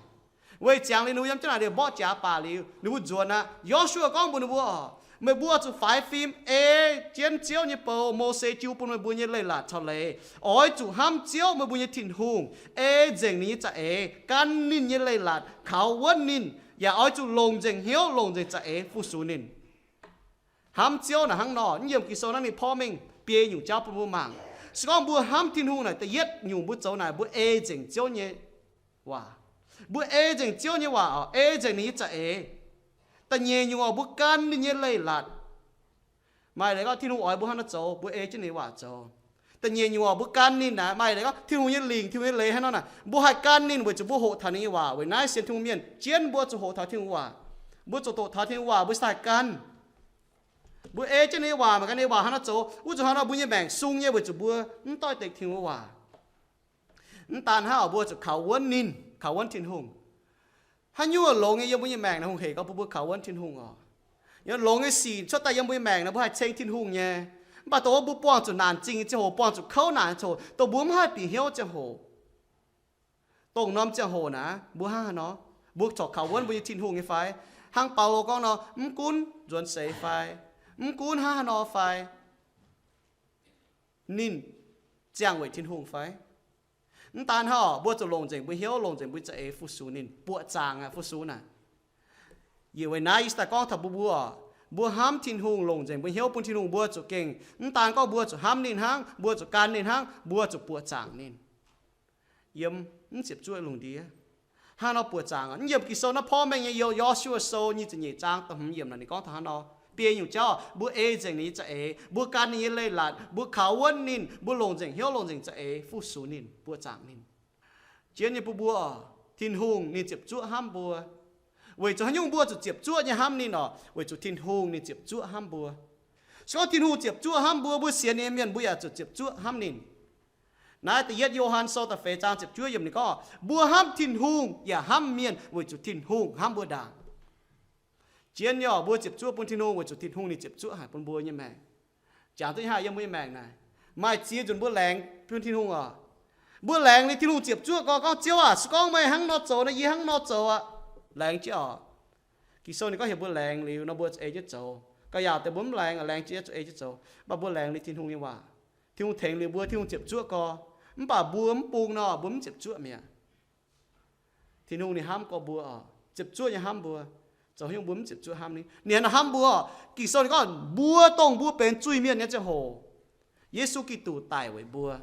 Weih ziangx liuz ninh mbuo yiem jienv naaic liuz mborqv jaax baac liuz ninh mbuo nzuonx aqv. Yo^su^waa gorngv mbuox ninh mbuo oc, meih mbuo zuqc faix fim ei jienv Ziouv nyei bou, Mose jiu bun meih mbuo nyei leiz-latc caux leiz. Oix zuqc hnamv Ziouv meih mbuo nyei Tin-Hungh, ei nzengc ninh nyei za'eix, gan ninh nyei leiz-latc, kaux wuonv ninh, yaac oix zuqc longc nzengc hnyouv, longc nzengc za'eix fu-sux ninh. Hnamv Ziouv naaic hnangv nor, mv yiem Ging-Sou naaiv ninh porv mengh biei nyungc jauv bun mbuo mangc. Se gorngv mbuo hnamv Tin-Hungh naaic, da'yietv nyungc mbuo zoux naaic mbuo ei nzengc Ziouv nyei waac. Mbuo ei nzengc Ziouv nyei waac oc, ei nzengc ninh nyei za'eix. Da'nyeic nyungc oc, mbuo gan ninh nyei leiz-latc. Maaih leiz gorngv Tin-Hungh oix mbuo hnangv nor zoux, mbuo ei jienv ninh nyei waac zoux. Da'nyeic nyungc oc, mbuo gan ninh naaic, maaih leiz gorngv Tin-Hungh nyei lingc, Tin-Hungh nyei leiz hnangv nor naaic, mbuo haih gan ninh weic zuqc mbuo hoqc taux ninh nyei waac. Weic naaiv sienx Tin-Hungh mienh jienv mbuo zuqc hoqc taux Tin-Hungh waac. Mbuo zuqc hoqc taux Tin-Hungh waac mbuo se haih gan. Mbuo ei jienv ninh nyei waac mangc gaax ninh nyei waac hnangv haaix nor zoux, wuov zuqc hnangv nor mbuo nyei maengc sung nyei weic zuqc mbuo mv doix-dekc Tin-Hungh nyei waac. Mv daan hnangv oc, mbuo zuqc kaux wuonv ninh, kaux wuonv Tin-Hungh. Haaix nyungc longx nyei yiem mbuo nyei maengc naaic, hungh hec gorngv bun mbuo kaux wuonv Tin-Hungh oc. Yiem longx nyei sic cuotv daaih yiem mbuo nyei maengc naaic, mbuo haih ceng Tin-Hungh nyei. Mv baac dongh wuov mbuo buangh zuqc naanc zingh nyei ziangh hoc, buangh zuqc kouv naanc nyei ziangh hoc, dongh mbuo mv haih bieqc hnyouv ziangh hoc, dongh norm ziangh hoc naaic mbuo hnangv haaix nor? Mbuo corc kaux wuonv mbuo nyei Tin-Hungh nyei fai? Hnangv Baulo gorngv nor, mv gunv nzuonx seix fai, mv gunv hnangv haaix nor fai, ninh ziangh weic Tin-Hungh fai? Mv daan hnangv, mbuo zuqc longc nzengc mbuo hnyouv, longc nzengc mbuo za'eix fu-sux ninh, buoqc zaangc aqv, fu-sux naaic. Yie weic naaiv yie daaih gorngv taux mbuo, mbuo, mbuo hnamv Tin-Hungh, longc nzengc mbuo hnyouv bun Tin-Hungh, mbuo zuqc gengh, mv daan gorngv mbuo zuqc hnamv ninh hnangv, mbuo zuqc gan ninh hnangv, mbuo zuqc buoqc zaangc ninh yiem mv ziepc zuoqv lungh ndiev. Hnangv nor buoqc zaangc, mv yiem Ging-Sou naaiv porv mengh nyei, Yo, Yo^su^waa Sou nyic ziepc nyeic zaang da'hmz yiemc naaic ninh gorngv taux hnangv nor. Biei nyungc jauv mbuo ei nzengc ninh nyei za'eix, mbuo gan ninh nyei leiz-latc, mbuo kaux wuonv ninh, mbuo longc nzengc hnyouv, longc nzengc za'eix fu-sux ninh, buoqc zaangc ninh. Jienv nyei bun mbuo, Tin-Hungh ninh ziepc zuoqv hnamv mbuo. Weic zuqc haaix nyungc mbuo zuqc ziepc zuoqv nyei hnamv ninh oc? Weic zuqc Tin-Hungh ninh ziepc zuoqv hnamv mbuo. Se gorngv Tin-Hungh ziepc zuoqv hnamv mbuo, mbuo sienx ninh nyei mienh mbuo yaac zuqc ziepc zuoqv hnamv ninh. Naaiv da'yietv Yo^han Sou da'feix zaang ziepc juov yiemc ninh gorngv, mbuo hnamv Tin-Hungh yaac hnamv mienh weic zuqc Tin-Hungh hnamv mbuo ndaangc. Jienv nyei oc, mbuo ziepc zuoqv bun Tin-Hungh weic zuqc Tin-Hungh ninh ziepc zuoqv haic bun mbuo nyei maengc. Jangx duqv nyei haic yiem mbuo nyei maengc naaic, maaih ziex nzunc mbuo laengz bun Tin-Hungh oc. Mbuo laengz liuz Tin-Hungh ziepc zuoqv gorngv, gorngv, Ziouv aac, se gorngv meih hnangv nor zoux nor, yie hnangv nor zoux aqv. Laengz jienv oc. Ging-Sou ninh gorngv heuc mbuo laengz liuz nor mbuo zuqc ei jienv zoux. Gauh yaauc deix mbuo mv laengz, laengz jienv zuqc ei jienv zoux. Mv baac mbuo laengz liuz Tin-Hungh nyei waac, Tin-Hungh tengx liuz mbuo, Tin-Hungh ziepc zuoqv gorx. Mv baac mbuo mv bung nor mbuo mv ziepc zuoqv mi'aqv. Tin-Hungh ninh hnamv gorx mbuo oc, ziepc zuoqv nyei hnamv mbuo. Zoux haaix nyungc mbuo mv ziepc zuoqv hnamv ninh? Ninh hnangv nor hnamv mbuo oc. Ging-Sou ninh gorngv mbuo dongh mbuo benx zuiz-mienh nyei ziangh hoc, Yesu Giduc daic weic mbuo.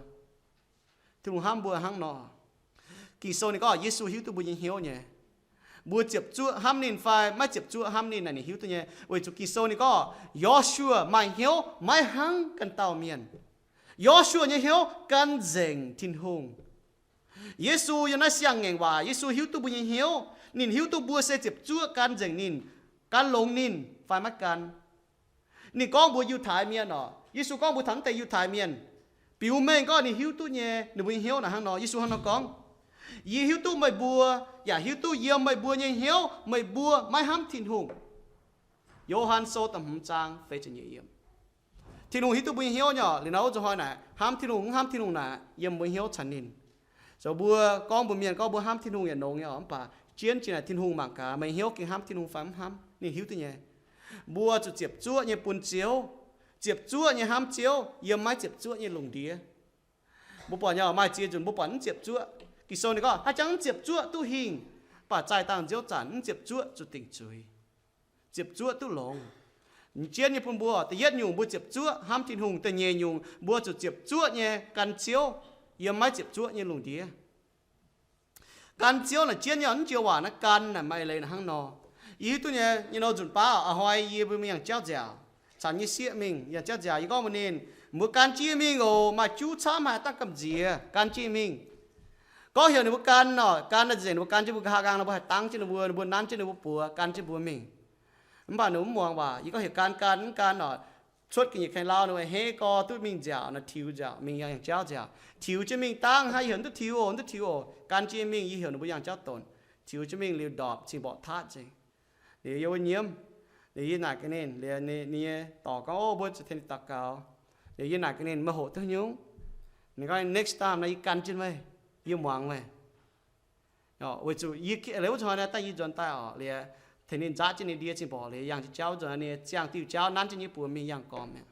Tin-Hungh hnamv mbuo hnangv nor. Ging-Sou ninh gorngv Yesu hiuv duqv mbuo nyei hnyouv nyei. Mbuo ziepc zuoqv hnamv ninh fai maiv ziepc zuoqv hnamv ninh naaic ninh hiuv duqv nyei. Weic zuqc Ging-Sou ninh gorngv Yo^su^waa maaih hnyouv maiv hnangv ganh dauh mienh. Yo^su^waa nyei hnyouv gan nzengc Tin-Hungh. Yesu yiem naaiv siang-ngaengc waac, Yesu hiuv duqv mbuo nyei hnyouv. Ninh hiuv duqv mbuo se ziepc zuoqv gan nzengc ninh, gan longx ninh fai maiv gan. Ninh gorngv mbuox Yiutai Mienh oc, Yesu gorngv mbuox taux naaiv deix Yiutai Mienh, biux mengh gorngv ninh hiuv duqv nyei ninh mbuo nyei hnyouv naaic hnangv nor. Yesu hnangv nor gorngv, yie hiuv duqv meih mbuo, yaac hiuv duqv yiem meih mbuo nyei hnyouv meih mbuo maiv hnamv Tin-Hungh. Yo^han Sou da'hmz zaang feix ziepc nyeic yiemc. Tin-Hungh hiuv duqv mbuo nyei hnyouv nyei oc. Liuz nor wuov zuqc hnoi naaic, hnamv Tin-Hungh, mv hnamv Tin-Hungh naaic, yiem mbuo hnyouv caux ninh. Zoux mbuo gorngv mbuox mienh gorngv mbuo hnamv Tin-Hungh yaac nongx nyei oc, mv baac jienv jiex naaic Tin-Hungh mangc gaax meih hnyouv gengh hnamv Tin-Hungh fai mv hnamv, ninh hiuv duqv nyei. Mbuo zuqc ziepc zuoqv nyei bun Ziouv, ziepc zuoqv nyei hnamv Ziouv yiem maiv ziepc zuoqv nyei lungh ndiev. Mbuo buatc nyei oc, maaih ziex nzunc mbuo buatc mv ziepc zuoqv. Ging-Sou ninh gorngv, haaix jangx mv ziepc zuoqv duqv hingh, mv baac zaaih dangh nziouv zanc mv ziepc zuoqv zuqc dingc zuiz. Ziepc zuoqv duqv longx. Jienv nyei bun mbuo, da'yietv nyungc mbuo ziepc zuoqv hnamv Tin-Hungh, da'nyeic nyungc mbuo zuqc ziepc zuoqv nyei gan Ziouv yiem maiv ziepc zuoqv nyei lungh ndiev. Gan Ziouv naaic jienv nyei oc, mv joux waac naaiv gan naaic maaih leiz naaic hnangv nor. Yie hiuv duqv nyei, nyei nor nzunc baav a'hnoi yie mbuo mingh yangh jauv nziaauc, caux nyei sieqv mingh yangh jauv nziaauc, yie gorngv mbuox ninh, mbuo gan jienv mingh oc, maaih juv camv haic dangh gamh nziex, gan jienv mingh. Gorngv heuc ninh mbuo gan nor, gan naaic nzengc ninh mbuo gan jienv mbuo nqa'haav nqaang nor mbuo haih dangv jienv ninh mbuo, ninh mbuo nanv jienv ninh mbuo buoz, gan jienv mbuo mingh. Mv baac ninh mv muangx waac. Yie gorngv heuc gan, gan, mv gan nor, cuotv ga'nyiec ka'lauh ninh mbuo hei gorx duqv mingh nziaauc nor, tiux nziaauc, mingh yangh jauv nziaauc, tiux jienv mingh dangv hnangv. Yie heuc mv duqv tiux oc, mv duqv tiux oc, gan jienv mingh. Yie heuc ninh mbuo yangh jauv donx, tiux jienv mingh liuz ndorpc cing-mborqc tatv nzengc. Liuz yie wuov nyiemv, liuz yie naaic gaax ninh, liuz ninh, ninh nyei dorc gorngv, ov, mbuo zuqc tengx ninh daux gaux. Liuz yie naaic gaax ninh, meih hoqc duqv nyungc? Ninh gorngv, next time naaiv yie gan jienv meih, yie muangx meih. Weic zuqc yie, liuz wuov zanc naaiv daaih yie nzuonx daaih oc, liuz tengx ninh nzaatv jienv ninh ndie cing-mborqc, liuz yangh jienv jauv nzuonx, ninh ziangh diuh jauv nanv jienv yie buoz mingh yangh gormx mi'aqv.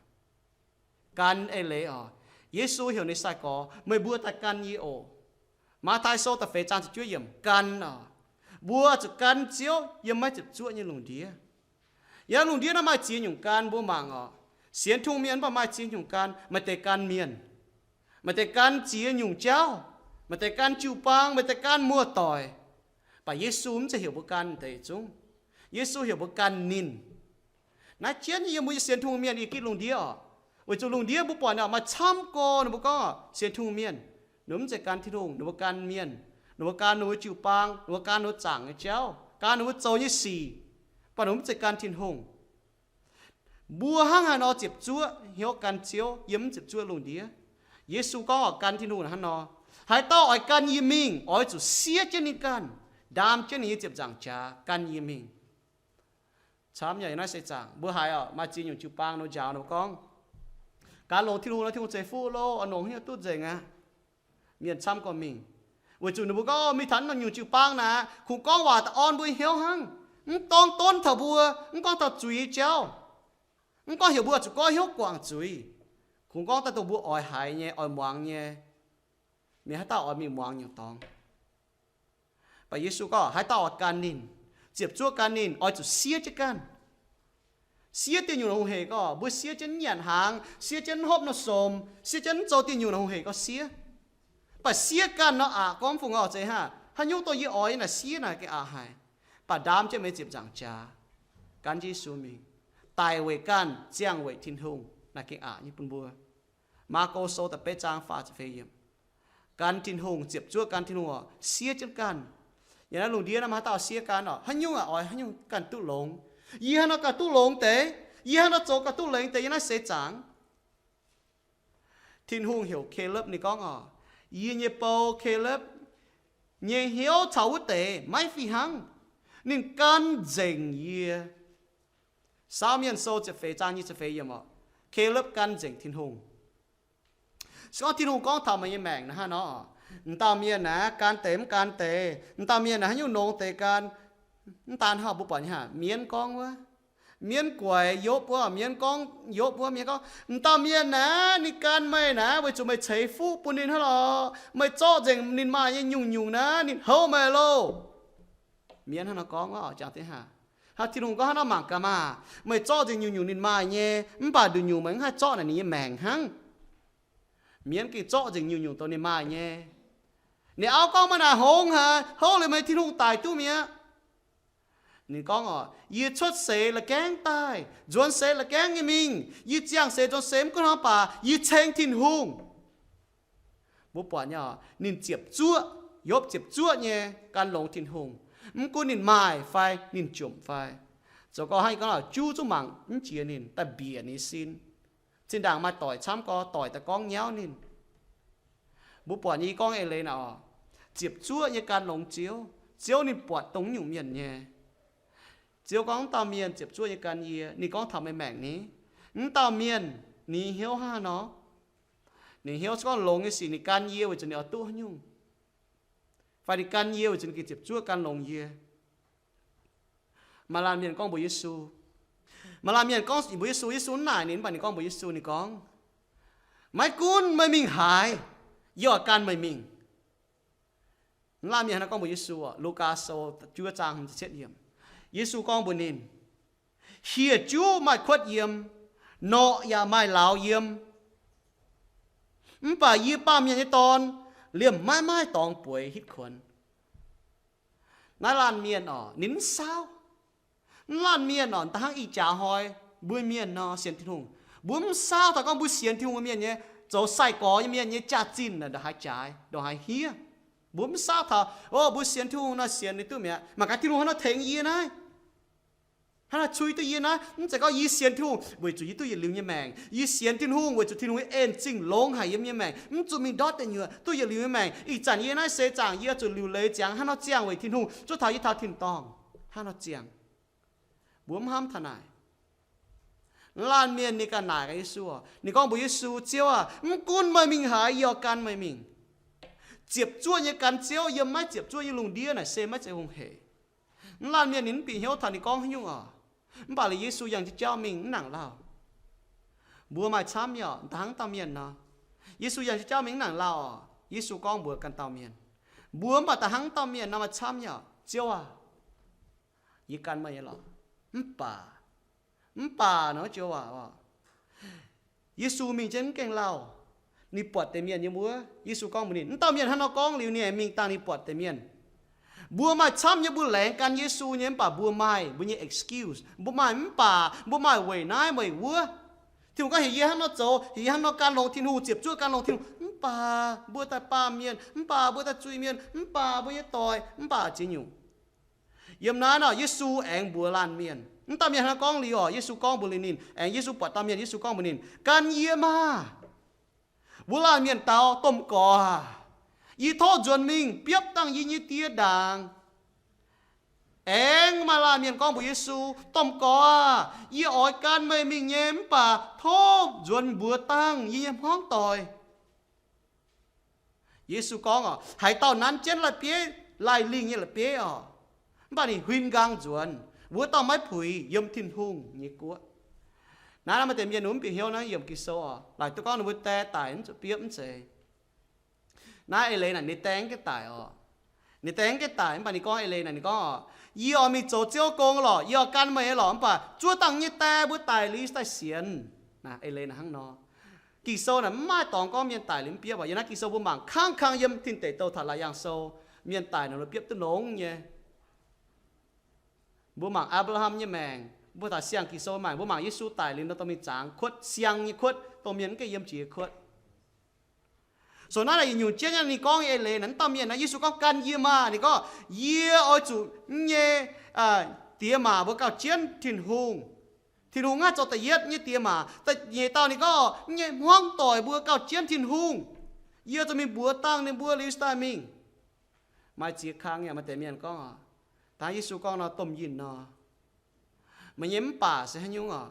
Gan eix leiz oc. Yesu heuc ninh sai-gorx, meih mbuo daaih gan yie oc. Matv^tai Sou da'feix zaang ziepc juov yiemc, gan oc. Mbuo zuqc gan Ziouv yiem maiv ziepc zuoqv nyei lungh ndiev. Yiem lungh ndiev naaiv maaih ziex nyungc gan mbuo mangc oc. Sienx Tin-Hungh mienh mv baac maaih ziex nyungc gan. Maaih deix gan mienh, maaih deix gan ziex nyungc jauv, maaih deix gan jiu-baang, maaih deix gan muoz-doic. Mv baac Yesu mv zeiz heuc mbuo gan deix zungv. Yesu heuc mbuo gan ninh. Naaiv jienv yiem mbuo nyei sienx Tin-Hungh mienh i gitv lungh ndiev oc. Weic zuqc lungh ndiev mbuo buatc ninh oc, maaih camv gorx ninh mbuo gorngv sienx Tin-Hungh mienh, ninh mbuo mv zeiz gan Tin-Hungh, ninh mbuo gan mienh, ninh mbuo gan ninh mbuo jiu-baang, ninh mbuo gan ninh mbuo zaangc nyei jauv, gan ninh mbuo zoux nyei sic, mv baac ninh mbuo mv zeiz gan Tin-Hungh. Mbuo hnangv haaix nor ziepc zuoqv hnyouv gan Ziouv yiem mv ziepc zuoqv lungh ndiev? Yesu gorngv oix gan Tin-Hungh hnangv nor, haaix dauh oix gan yie mingh, oix zuqc siev jienv ninh ganh, ndaam jienv ninh nyei ziepc nzaangc jaax gan yie mingh. Camv nyei, naaiv se zaangc mbuo haiz oc, maaih ziex nyungc jiu-baang nor njaaux nor gorngv, gan longx Tin-Hungh nor, Tin-Hungh ceix fuqv loh, oix nongc haaix nyungc duqv nzengc aqv. Mienh camv gorqv mingh, weic zuqc ninh mbuo gorngv mingh taux naaiv nyungc jiu-baang naaic, kungx gorngv waac daaih orn mbuo hnyouv hnangv, mv gorngv donv taux mbuo, mv gorngv taux zuiz nyei jauv, mv gorngv heuc mbuo zuqc goiv hnyouv guangc zuiz, kungx gorngv daaih dongh mbuo oix haiz nyei, oix muangx nyei. Mienh haaix dauh oix mingh muangx nyungc dorngx? Mv baac Yesu gorngv haaix dauh oix gan ninh, ziepc zuoqv gan ninh, oix zuqc siev jienv ganh. Siev diuh nyungc hungh hec gorngv mbuo siev jienv nyanc hnaangx, siev jienv hopv nor som, siev jienv zoux diuh nyungc hungh hec gorngv siev. Mv baac siev ganh nor aqc gorngv mv fungc orqc, zeiz hnangv haaix nyungc dongh yie oix naaic siev naaic gengh aqc haic. Mv baac ndaam jienv meih ziepc nzaangc jaax, gan jienv Yesu mingh, daic weic ganh, ziangh weic Tin-Hungh naaic gengh aqc nyei bun mbuo. Maako Sou da'betv zaang faah ziepc feix yiemc. Gan Tin-Hungh, ziepc zuoqv gan Tin-Hungh oc, siev jienv ganh. Yiem naaiv lungh ndiev naaiv maaih haaix dauh siev gan oc? Haaix nyungc aqc oix haaix nyungc ganh duqv longx? Yie haaix nor ganh duqv longx deix? Yie haaix nor zoux ganh duqv lengx deix yiem naaiv seix zaangc? Tin-Hungh heuc Kalopv, ninh gorngv oc, yie nyei bou Kalopv nyei hnyouv caux wuov deix maiv fih hnangv. Ninh gan nzengc yie. Saauv Mienh Sou ziepc feix zaang nyic ziepc feix yiemc oc, Kalopv gan nzengc Tin-Hungh. Se gorngv Tin-Hungh gorngv taux meih nyei maengc naaiv hnangv nor, m'dauh mienh naaiv gan deix mv gan deix, m'dauh mienh naaiv haaix nyungc nongx deix gan, mv daan hnangv mbuo buatc nyei haic, mienv gorngv wuov, mienv guaix Yopv wuov, mienv gorngv, Yopv wuov, mienv gorngv, m'dauh mienh naaiv ninh gan meih naaiv weic zuqc meih ceix fuqv bun ninh hnangv lorqc. Meih zorqv nzengc ninh maaih nyei nyungc-nyungc naaiv, ninh houv meih loh. Mienv hnangv nor gorngv wuov, jangx deix hnangv. Hnangv Tin-Hungh gorngv hnangv nor mangc gaax maah! Meih zorqv nzengc nyungc-nyungc ninh maaih nyei, mv baac nduqc nyungc meih mv haih zorqv naaic ninh nyei maengc hnangv. Mienv gengh zorqv nzengc nyungc-nyungc dongh ninh maaih nyei. Ninh auv gorngv, meih naaic hngongx haic, houv liuz meih Tin-Hungh daic duqv mi'aqv. Ninh gorngv oc, yie cuotv seix la'gaengv daaih, nzuonx seix la'gaengv nyei mingh, yie ziangh seix nzuonx seix mv gunv hnangv baac yie ceng Tin-Hungh. Mbuo buatc nyei oc, ninh ziepc zuoqv, Yopv ziepc zuoqv nyei gan longx Tin-Hungh, mv gunv ninh maaih fai ninh jomc fai. Zoux gau hnangv yie gorngv oc, juv zungv mangc mv jiex ninh, daaih mbiec ninh sin. Zinh ndaangc maaih doic camv gau, doic daaih gorngv nyauv ninh. Mbuo buatc nyei, yie gorngv eix leiz naaic oc, ziepc zuoqv nyei gan longx Ziouv. Ziouv ninh buatc dongh nyungc mienh nyei. Ziouv gorngv, mv dauh mienh ziepc zuoqv nyei gan yie. Ninh gorngv taux meih maengc ni, mv dauh mienh ninh hnyouv hnangv haaix nor? Ninh hnyouv se gorngv longx nyei sic ninh gan yie weic zuqc ninh oix duqv haaix nyungc, fai ninh gan yie weic zuqc ninh gengh ziepc zuoqv gan longx yie. Maaih laanh mienh gorngv mbuox Yesu, maaih laanh mienh gorngv mbuox Yesu, Yesu mv naaic ninh, mv baac ninh gorngv mbuox Yesu, ninh gorngv, maiv gunv meih mingh haaix, yie oix gan meih mingh. Mv laanh mienh hnangv nor gorngv mbuox Yesu oc. Lugaa Sou juov zaang hmz ziepc cietv yiemc. Yesu gorngv mbuox ninh, hieh juv maaih kuotv yiem, norqc yaac maaih lauz yiem, mv baac yie, Baamh Mienh nyei Dorn, liemh maiv maaih dorngx bueix hitv kuonx. Naaiv laanh mienh oc, ninh mv saauv. Mv laanh mienh oc, da'hnangv ih jaax hnoi mbuo mienh nor sienx Tin-Hungh, mbuo mv saauv taux gorngv mbuo sienx Tin-Hungh mienh nyei, zoux sai-gorx nyei mienh nyei jaax-zinh naaic ndongc haaix jaaix, ndongc haaix hiev. Mbuo mv saauv taux, o, mbuo sienx Tin-Hungh nor sienx ninh duqv mi'aqv. Mangc gaax Tin-Hungh hnangv nor tengx yie naaiv, hnangv nor cui duqv yie naaiv. Mv zeiz gorngv yie sienx Tin-Hungh weic zuqc yie duqv yietc liuz nyei maengc. Yie sienx Tin-Hungh weic zuqc Tin-Hungh nyei en-zingh longx haic yiem yie maengc, mv zuqc mingh ndortv deic nyuoqc, duqv yietc liuz nyei maengc. Ih zanc yie naaiv seix zaangc yie zuqc liuc leiz ziangx hnangv nor ziangh weic Tin-Hungh, zuov taux yie taux tin-dorngh hnangv nor ziangh. Mbuo mv hnamv taux naaic. Laanh mienh ninh ganh naaic gaax Yesu, ninh gorngv mbuox Yesu, Ziouv aah, mv gunv meih mingh haaix, yie oix gan meih mingh. Ziepc zuoqv nyei gan Ziouv yiem maiv ziepc zuoqv nyei lungh ndiev naaic se maiv zeiz hungh hec. Mv laanh mienh ninh mv bieqc hnyouv taux ninh gorngv haaix nyungc oc. Mv baac liuz Yesu yangh jienv jauv mingh mv nangc lauh. Mbuo maaih camv nyei oc, da'hnangv dauh mienh nor. Yesu yangh jienv jauv mingh mv nangc lauh oc. Yesu gorngv mbuox ganh dauh mienh. Mbuo mv baac da'hnangv dauh mienh nor maaih camv nyei oc, Ziouv aah, yie gan meih nyei lorqc. Mv baac, mv baac nor Ziouv aah, Yesu mingh jienv mv gaengh lauh. Ninh buatc deix mienh yiem wuov. Yesu gorngv mbuox ninh, mv dauh mienh hnangv nor gorngv liuz, ninh aengx mingh dangh ninh buatc deix mienh. Mbuo maaih camv nyei mbuo laengz gan Yesu nyei, mv baac mbuo maaih mbuo nyei excuse. Mbuo maaih mv baac, mbuo maaih weic naaiv weic wuov. Tin-Hungh gorngv heuc yie hnangv nor zoux, heuc yie hnangv nor gan longx Tin-Hungh, ziepc zuoqv gan longx Tin-Hungh, mv baac mbuo daaih baamh mienh, mv baac mbuo daaih zuiz-mienh, mv baac mbuo nyei doic, mv baac ziex nyungc. Yiem naaiv nor Yesu aengx mbuox laanh mienh, Mv dauh mienh hnangv gorngv liuz oc, Yesu gorngv mbuox liuz ninh, aengx Yesu buatc dauh mienh, Yesu gorngv mbuox ninh, Gan yie maah! Mbuo laanh mienh daux, domh gorx aah! Yie tov nzuonx mingh biopv dangh yie nyei die ndaangc. Aengx maaih laanh mienh gorngv mbuox Yesu, Domh gorx aah! Yie oix gan meih mingh nyei, mv baac tov nzuonx mbuox dangh yie nyei hmuangv doic. Yesu gorngv oc, haaix dauh nanv jienv la'bieiv, laih lingh nyei la'bieiv oc, mv baac ninh huin nqaang nzuonx, wuov dauh maiv puix yiem Tin-Hungh nyei guoqv. Naaiv maaih deix mienh mv bieqc hnyouv naaiv yiemc Ging-Sou oc, laaic duqv gorngv ninh mbuo die daic mv zuqc biopv mv zeiz. Naaiv eix leiz naaic ninh die mv gaengh daic oc. Ninh die mv gaengh daic, mv baac ninh gorngv eix leiz naaic ninh gorngv oc, Yie oix mingh zoux Ziouv gong lorqc, yie oix gan meih lorqc, mv baac zuov dangh nyei die mbuo daic liuz daaih sienx. Eix leiz naaic hnangv nor. Ging-Sou naaic mv maaih dorngx gorngv mienh daic liuz mv biopv oc. Yiem naaiv Ging-Sou mbuo mangc kangv kangv yiem Tin Deic Douh taux Laauc Yaangh Sou, mienh daic nor mbuo biopv duqv longx nyei. Mbuo mangc Apc^laa^ham nyei maengc, mbuo taux siang Ging-Sou maengc, mbuo mangc Yesu daic liuz nor dongh mingh zangx kuotv, siang nyei kuotv, dongh mienh mv gaengh yiem jiex kuotv. So naaiv naaic yietc nyungc jienv nyei ninh gorngv nyei eix leiz naaic, mv dauh mienh naaiv Yesu gorngv, Gan yie maah! Ninh gorngv, Yie oix zuqc mv nyei diex maac mbuo gauh jienv Tin-Hungh. Tin-Hungh naaiv zoux da'yietv nyei diex maac. Da'nyeic dauh ninh gorngv, Mv nyei hmuangv doic mbuo gauh jienv Tin-Hungh. Yie zuqc mingh mbuox dangh ninh mbuo liuz daaih mingh. Maaih ziex kang yaac maaih deix mienh gorngv, dangh Yesu gorngv nor domh yinh nor. Meih nyei mv baac se haaix nyungc oc?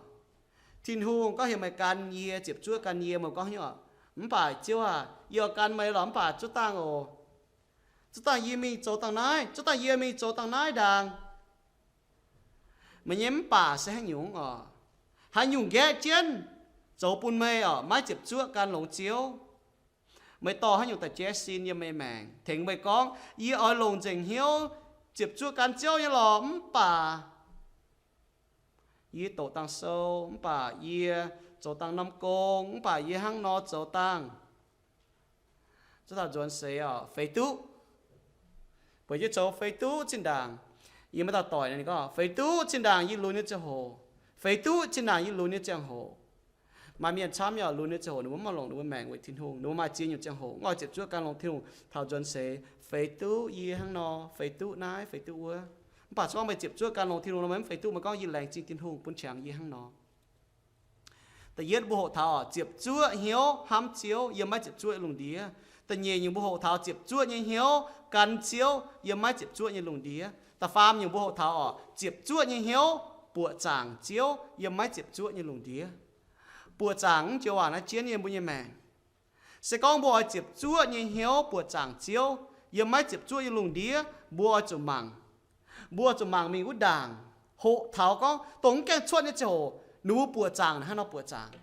Tin-Hungh gorngv heuc meih gan yie, ziepc zuoqv gan yie, meih gorngv haaix nyungc oc? Mv baac Ziouv aah, yie oix gan meih lorqc, mv baac zuov dangh oc. Zuov dangh yie mingh zoux dangh naaiv, zuov dangh yie mingh zoux dangh naaiv ndaangc. Meih nyei mv baac se haaix nyungc oc? Haaix nyungc nqaeqv jienv zoux bun meih oc, maiv ziepc zuoqv gan longx Ziouv? Meih dorh haaix nyungc da'jaiv sin yiem meih maengc tengx meih gorngv, Yie oix longc nzengc hnyouv ziepc zuoqv gan Ziouv nyei lorqc, mv baac yie doqc dangh sou, mv baac yie zoux dangh norm gong, mv baac yie hnangv nor zoux dangh. Zuov dangh nzuonx seix oc, feix duqv. Bueix jienv zoux feix duqv zinh ndaangc. Yie maiv dauh doic ninh gorngv, Feix duqv zinh ndaangc yie lunx nyei ziangh hoc. Feix duqv zinh ndaangc yie lunx nyei ziangh hoc. Maaih mienh camv nyei oc, lunx nyei ziangh hoc ninh mbuo mv maaih longc ninh mbuo maengc weic Tin-Hungh. Ninh mbuo maaih ziex nyungc ziangh hoc, mv oix ziepc zuoqv gan longx Tin-Hungh taux nzuonx seix, feix duqv yie hnangv nor, feix duqv naaiv, feix duqv wuov. Mv baac se gorngv meih ziepc zuoqv gan longx Tin-Hungh nor, meih mv feix duqv, meih gorngv, Yie laengz zingh Tin-Hungh bun qangx yie hnangv nor. Da'yietv mbuo hoqc taux oc, ziepc zuoqv hnyouv hnamv Ziouv, yiem maiv ziepc zuoqv nyei lungh ndiev. Da'nyeic nyungc mbuo hoqc taux ziepc zuoqv nyei hnyouv gan Ziouv, yiem maiv ziepc zuoqv nyei lungh ndiev. Da'faam nyungc mbuo hoqc taux oc, ziepc zuoqv nyei hnyouv buoqc zaangc Ziouv, yiem maiv ziepc zuoqv nyei lungh ndiev. Buoqc zaangc mv joux waac naaiv jienv yiem mbuo nyei maengc. Se gorngv mbuo oix ziepc zuoqv nyei hnyouv buoqc zaangc Ziouv, yiem maiv ziepc zuoqv nyei lungh ndiev, mbuo oix zuqc mangc. Mbuo oix zuqc mangc mingh wuov ndaangc, hoqc taux gorngv dongh mv gaengh cuotv nyei ziangh hoc ninh mbuo buoqc zaangc naaic hnangv nor buoqc zaangc.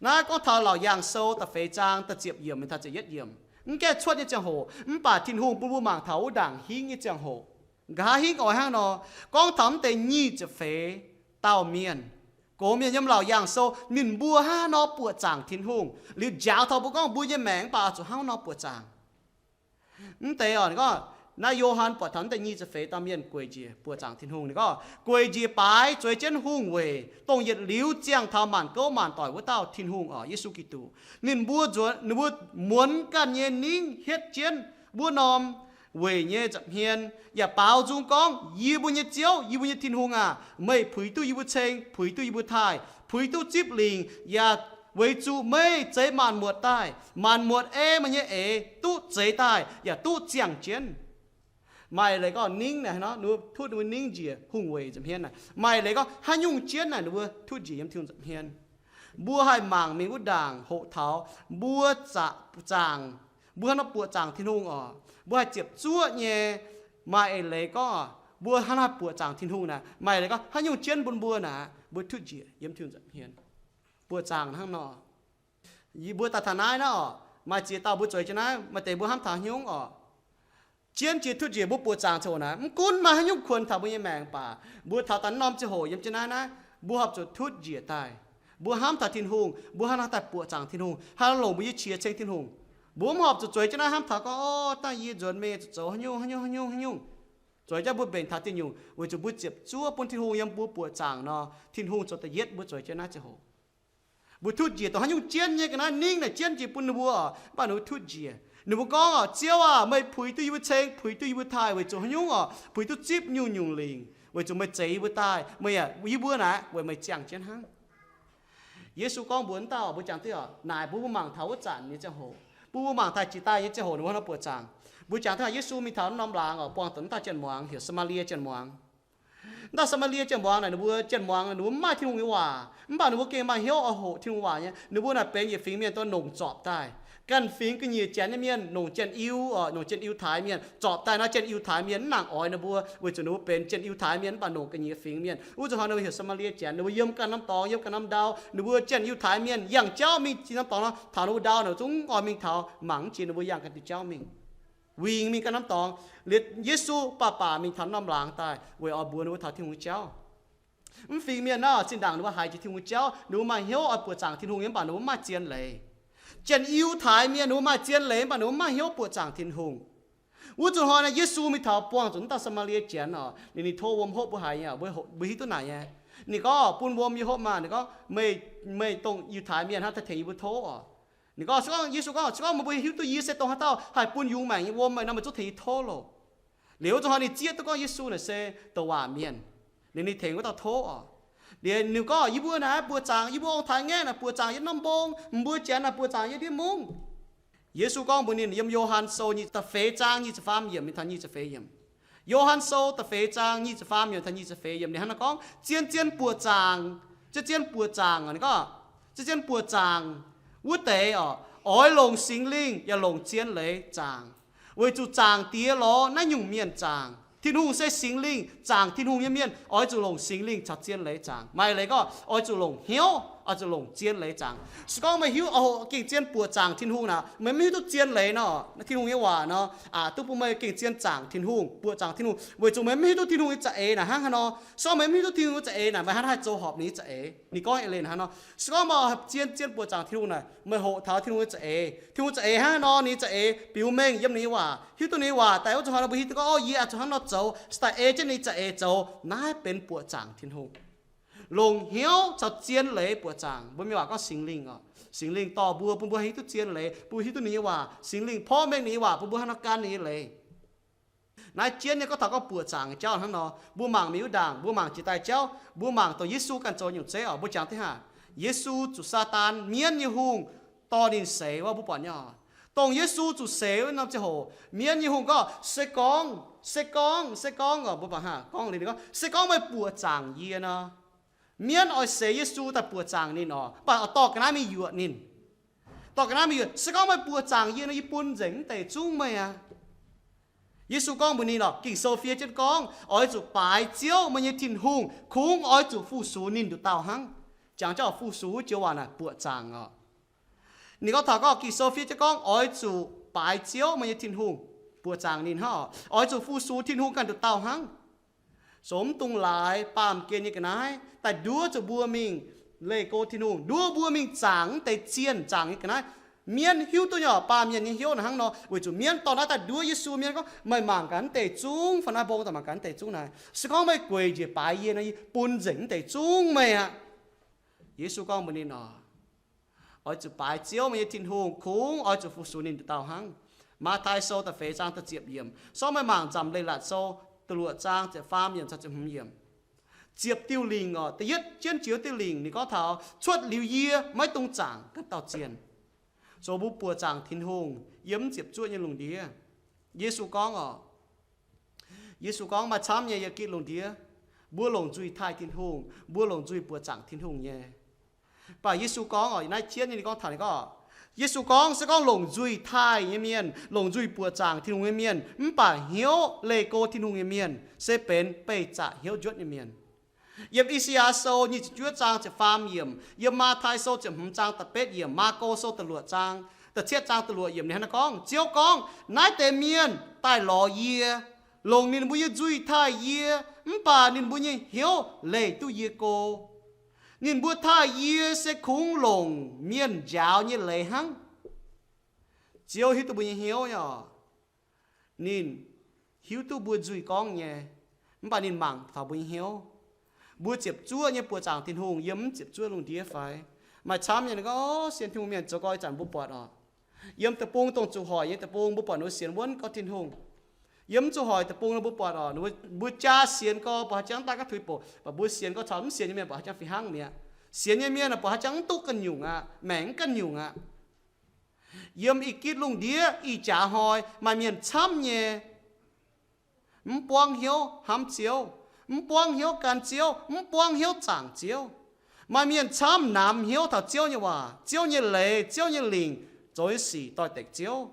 Naaiv gorngv taux Laauc Yaangh Sou da'feix zaang da'ziepc yiemc mingh taux ziepc yietv yiemc. Mv gaengh cuotv nyei ziangh hoc, mv baac Tin-Hungh bun mbuo mangc taux wuov ndaangc hingv nyei ziangh hoc. Nqa'haav hingv oix hnangv nor, gorngv taux mv deix nyic ziepc feix dauh mienh, gox mienh yiem Laauc Yaangh Sou, ninh mbuo hnangv haaix nor buoqc zaangc Tin-Hungh, liuz njaaux taux mbuo gorngv mbuo nyei maengc mv baac oix zuqc hnangv haaix nor buoqc zaangc. Mv deix oc, ninh gorngv, naaiv Yo^han buatc taux mv deix nyic ziepc feix dauh mienh gueic njiec buoqc zaangc Tin-Hungh. Ninh gorngv, Gueic njiec baaix zueiz jienv hungh weic, dongh yietc liuz ziangh taux maanc gouv maanc doic wuov dauh Tin-Hungh oc, Yesu Giduc. Ninh mbuo nzuonx, ninh mbuo muonz ganh nyei ningv hietv jienv wuov norm weic nyei nza'hmien, yaac baaux nzung gorngv, Yie mbuo nyei Ziouv, yie mbuo nyei Tin-Hungh aac, meih puix duqv yie mbuo ceng, puix duqv yie mbuo taaih, puix duqv zipv lingc, yaac weic zuqc meih zeix maanc muotc daaih. Maanc muotc ei meih nyei eix duqv zeix daaih yaac duqv ziangh jienv. Maaih leiz gorngv ningv naaic, ninh mbuo tutv ninh mbuo ningv njiec hungh weic nza'hmien naaic. Maaih leiz gorngv haaix nyungc jienv naaic ninh mbuo tutv njiec yiem Tin-Hungh nza'hmien. Mbuo haih mangc mingh wuov ndaangc hoqc taux mbuo zaangc, mbuo hnangv nor buoqc zaangc Tin-Hungh oc. Mbuo haih ziepc zuoqv nyei. Maaih eix leiz gorngv mbuo hnangv naaiv buoqc zaangc Tin-Hungh naaic, maaih leiz gorngv haaix nyungc jienv bun mbuo naaic, mbuo tutv njiec yiem Tin-Hungh nza'hmien. Buoqc zaangc hnangv nor. Yie mbuo daaih taux naaiv naaiv oc, maaih ziex dauh mbuo zueiz jienv naaiv, maaih deix mbuo hnamv taux haaix nyungc oc. Jienv jiex tutv njiec mbuo buoqc zaangc ziangh hoc naaic, mv gunv maaih haaix nyungc kuonx taux mbuo nyei maengc baac, mbuo taux daaih norm ziangh hoc yiem jienv naaiv naaiv, mbuo horpc zuqc tutv njiec daaih. Mbuo hnamv taux Tin-Hungh, mbuo hnangv naaiv daaih buoqc zaangc Tin-Hungh, hnangv naaiv longc mbuo nyei qiex ceng Tin-Hungh. Mbuo mv horpc zuqc zueiz jienv naaiv hnamv taux gorngv, Orv, dangh yie nzuonx mingh zuqc zoux haaix nyungc haaix nyungc haaix nyungc haaix nyungc. Zueiz jienv mbuo mbenc taux diuh nyungc weic zuqc mbuo ziepc zuoqv bun Tin-Hungh yiem mbuo buoqc zaangc nor, Tin-Hungh zoux da'yietv mbuo zueiz jienv naaiv ziangh hoc. Mbuo tutv njiec dongh haaix nyungc jienv nyei ga'naaiv ningv naaic jienv njiec bun ninh mbuo oc, mv baac ninh mbuo tutv njiec. Ninh mbuo gorngv oc, Ziouv aah, meih puix duqv yie mbuo ceng, puix duqv yie mbuo taaih weic zuqc haaix nyungc oc? Puix duqv zipv nyungc-nyungc lingc. Weic zuqc meih zeix yie mbuo daaih, meih yaac, yie mbuo naaic weic meih ziangh jienv hnangv. Yesu gorngv mbuox wuov dauh, mbuo jangx duqv oc, naaic mbuo mbuo mangc taux wuov zanc nyei ziangh hoc, mbuo mbuo mangc taux jiex daaih nyei ziangh hoc ninh mbuo hnangv nor buoqc zaangc. Mbuo jangx duqv haic Yesu mingh taux norm laangz oc, buangh dongh wuov dauh janx-muangz heuc Saa^maa^lie janx-muangz. Wuov dauh Saa^maa^lie janx-muangz naaic ninh mbuo janx-muangz ninh mbuo mv maaih Tin-Hungh nyei waac, mv baac ninh mbuo gengh maaih hnyouv oix hoqc Tin-Hungh waac nyei. Ninh mbuo naaic benx yietc fingx mienh dongh nongc zorpc daaih. Ganh fingx ga'nyiec janx nyei mienh, nongc janx-Yiu, nongc janx-Yiutai mienh, zorpc daaih naaiv janx-Yiutai mienh mv nangc oix ninh mbuo, weic zuqc ninh mbuo benx janx-Yiutai mienh mv baac nongc ga'nyiec fingx mienh. Wuov zuqc hnoi ninh mbuo heuc Saa^maa^lie janx, ninh mbuo yiem ganh norm dorngx, yiem ganh norm ndau. Ninh mbuo janx-Yiutai mienh yangh jauv mingh jiex norm dorngx nor, taux ninh mbuo ndau nor zungv oix mingh taux mangc mv jiex, ninh mbuo yangh ganh diuh jauv mingh. Wingx mingh ganh norm dorngx, liuz Yesu baac baac mingh taux norm laangz daaih weic oix mbuox ninh mbuo taux Tin-Hungh nyei jauv. Mv fingx mienh naaiv zinh ndaangc ninh mbuo haiz jiex Tin-Hungh nyei jauv, ninh mbuo maaih hnyouv oix buoqc zaangc Tin-Hungh nyei, mv baac ninh mbuo mv maaih zien leiz. Janx-Yiutai mienh ninh mbuo maaih zien leiz, mv baac ninh mbuo mv maaih hnyouv buoqc zaangc Tin-Hungh. Wuov zuqc hnoi naaiv Yesu mingh taux buangh zuqc wuov dauh Saa^maa^lie janx oc, ninh, ninh tov wuom hopv mbuo haiz nyei, mbuo hiuv duqv naaic nyei. Ninh gorngv, bun wuom yie hopv maah, ninh gorngv, meih, meih dongh Yiutai mienh hnangv, daaih tengx yie mbuo tov oc. Ninh gorngv, se gorngv, Yesu gorngv, se gorngv meih mbuo hiuv duqv yie se dongh haaix dauh haih bun yungz maengc nyei wuom meih nor, meih zungv tengx yie tov loh. Liuz wuov zuqc hnoi ninh zieqv duqv gorngv Yesu naaic se douc waac mienh. Liuz ninh tengx wuov dauh tov oc. Liuz ninh gorngv, yie mbuo naaic buoqc zaangc, yie mbuo ong-taaix ngaeqv naaic buoqc zaangc yiem norm mbong, mbuo janx naaic buoqc zaangc yiem ndiev mungv. Yesu gorngv mbuox ninh yiem Yo^han Sou nyic, da'feix zaang nyic ziepc faam yiemc mingh taux nyic ziepc feix yiemc. Yo^han Sou da'feix zaang nyic ziepc faam yiemc taux nyic ziepc feix yiemc ninh hnangv naaiv gorngv, zien zien buoqc zaangc, zien zien buoqc zaangc, ninh gorngv, zien zien buoqc zaangc wuov deix oc, oix longc Singx Lingh yaac longc zien leiz zaangc. Weic zuqc zaangc Diex lorz naaiv nyungc mienh zaangc. Tin-Hungh se Singx Lingh, zaangc Tin-Hungh nyei mienh oix zuqc longc Singx Lingh caux zien leiz zaangc. Maaih leiz gorngv oix zuqc longc hnyouv, oix zuqc longc zien leiz zaangc. Se gorngv meih hiuv oix hoqc gengh zien buoqc zaangc Tin-Hungh naaic, meih mv hiuv duqv zien leiz nor, Tin-Hungh nyei waac nor, aqc duqv bun meih gengh zien zaangc Tin-Hungh, buoqc zaangc Tin-Hungh, weic zuqc meih mv hiuv duqv Tin-Hungh nyei za'eix naaic hnangv haaix nor. Se gorngv meih mv hiuv duqv Tin-Hungh nyei za'eix naaic, meih hnangv haaix zoux horpc ninh nyei za'eix? Ninh gorngv eix leiz hnangv nor. Se gorngv meih zien zien buoqc zaangc Tin-Hungh naaic, meih hoqc taux Tin-Hungh nyei za'eix. Tin-Hungh za'eix hnangv haaix nor, ninh nyei za'eix biux mengh yiem ninh nyei waac, hiuv duqv ninh nyei waac daaih wuov zuqc hnoi nor mbuo hiuv duqv gorngv, o, yie oix zuqc hnangv nor zoux, se daaih ei jienv ninh nyei za'eix zoux, naaiv benx buoqc zaangc Tin-Hungh. Longc hnyouv caux zien leiz buoqc zaangc. Mbuo mienh waac gorngv Singx Lingh oc. Singx Lingh dorh mbuo, bun mbuo hiuv duqv zien leiz, bun hiuv duqv ninh nyei waac. Singx Lingh porv mengh ninh nyei waac, bun mbuo hnangv nor gan ninh nyei leiz. Naaiv jienv nyei gorngv taux gorngv buoqc zaangc nyei jauv hnangv nor, mbuo mangc miuc ndaangc, mbuo mangc jiex daaih jauv, mbuo mangc dongh Yesu ganh zoux nyungc zeiv oc, mbuo jangx deix haac, Yesu zuqc Saadaan, mienv nyei hungh, dorh ninh seix wuov, mbuo buatc nyei oc. Dongh Yesu zuqc seix wuov norm ziangh hoc, mienv nyei hungh gorngv, se gorngv, se gorngv, se gorngv oc, mbuo baac haac gorngv liuz ninh gorngv, se gorngv meih buoqc zaangc yie nor, mienv oix seix Yesu daaih buoqc zaangc ninh oc, mv baac oix dorh ga'naaiv mingh yuoqc ninh. Dorh ga'naaiv mingh yuoqc, se gorngv meih buoqc zaangc yie nor, yie bun nzengc mv deix zungv meih aqv. Yesu gorngv mbuox ninh oc, Ging-Sou fiev jienv gorngv, oix zuqc baaix Ziouv, meih nyei Tin-Hungh, kungx oix zuqc fu-sux ninh nduqc dauh hnangv. Jangx jauv fu-sux joux waac naaic buoqc zaangc oc. Ninh gorngv taux gorngv Ging-Sou fiev jienv gorngv, oix zuqc baaix Ziouv, meih nyei Tin-Hungh, buoqc zaangc ninh hnangv oc. Oix zuqc fu-sux Tin-Hungh ganh nduqc dauh hnangv. Zoux mv dungx laaix baamh gen nyei ga'naaiv daaih nduov zuqc mbuo mingh leih go Tin-Hungh, nduov mbuo mingh zaangc mv deix zienh zaangc nyei ga'naaiv. Mienv hiuv duqv nyei oc, baamh mienh nyei hnyouv naaic hnangv nor, weic zuqc mienv dorh naaiv daaih nduov Yesu, mienv gorngv, meih mangc gaax mv deix zungv, fai naaiv mbong daaih mangc gaax mv deix zungv naaic. Se gorngv meih gueic njiec baaix yie nor, yie bun nzengc mv deix zungv meih aqv. Yesu gorngv mbuox ninh oc, oix zuqc baaix Ziouv, meih nyei Tin-Hungh, kungx oix zuqc fu-sux ninh nduqc dauh hnangv. Matv^tai Sou da'feix zaang da'ziepc yiemc. Se gorngv meih mangc Nzamc Leiz-Latc Sou da'luoqc zaang ziepc faam yiemc caux ziepc hmz yiemc. Ziepc diuh lingc oc, da'yietv jienv jiex wuov diuh lingc ninh gorngv taux, cuotv liuz yie maiv dungx zaangc ganh dauh zienh. Zoux mbuo buoqc zaangc Tin-Hungh yiem mv ziepc zuoqv nyei lungh ndiev. Yesu gorngv oc, Yesu gorngv, maaih camv nyei, yie gitv lungh ndiev, mbuo longc nzuih taaih Tin-Hungh, mbuo longc nzuih buoqc zaangc Tin-Hungh nyei. Mv baac Yesu gorngv oc, naaiv jienv nyei ninh gorngv taux ninh gorngv, Yesu gorngv, se gorngv longc nzuih taaih nyei mienh, longc nzuih buoqc zaangc Tin-Hungh nyei mienh, mv baac hnyouv leih go Tin-Hungh nyei mienh, se benx beih zaqc hnyouv njuotv nyei mienh. Yiem I^saa^yaa Sou nyic ziepc juov zaang ziepc faam yiemc, yiem Matv^tai Sou ziepc hmz zaang da'betv yiemc, Maako Sou da'luoqc zaang, da'cietv zaang da'luoqc yiemc ninh hnangv naaiv gorngv, Ziouv gorngv, naaiv deix mienh daaih lorz yie, longc ninh mbuo nyei nzuih taaih yie, mv baac ninh mbuo nyei hnyouv leih duqv yie go. Ninh mbuo taaih yie se kungx longc mienh njaaux nyei leiz hnangv. Ziouv hiuv duqv mbuo nyei hnyouv nyei oc. Ninh hiuv duqv mbuo nzuih gorngv nyei, mv baac ninh mangc taux mbuo nyei hnyouv. Mbuo ziepc zuoqv nyei buoqc zaangc Tin-Hungh yiem mv ziepc zuoqv lungh ndiev fai? Maaih camv nyei ninh gorngv, o, sienx Tin-Hungh mienh zoux gau ih zanc mbuo buatc oc. Yiem deic-bung dongh zuqc hoic nyei deic-bung mbuo buatc ninh mbuo sienx wuonv gorngv Tin-Hungh. Yiem zuqc hoic deic-bung nor mbuo buatc oc, mbuo jaa sienx gorx buatc haaix jangx daaih ga'tuix bouc, mv baac mbuo sienx gorx caux mv sienx nyei mienh buatc haaix jangx fih hnangv mi'aqv. Sienx nyei mienh buatc haaix jangx mv duqv ganh nyungc aqv, maengc mv ganh nyungc aqv. Yiem ih gitv lungh ndiev ih jaax hnoi maaih mienh camv nyei mv buangv hnyouv hnamv Ziouv, mv buangv hnyouv gan Ziouv, mv buangv hnyouv zaangc Ziouv. Maaih mienh camv namx hnyouv taux Ziouv nyei waac, Ziouv nyei leiz, Ziouv nyei lingc, zoux nyei sic doix-dekc Ziouv.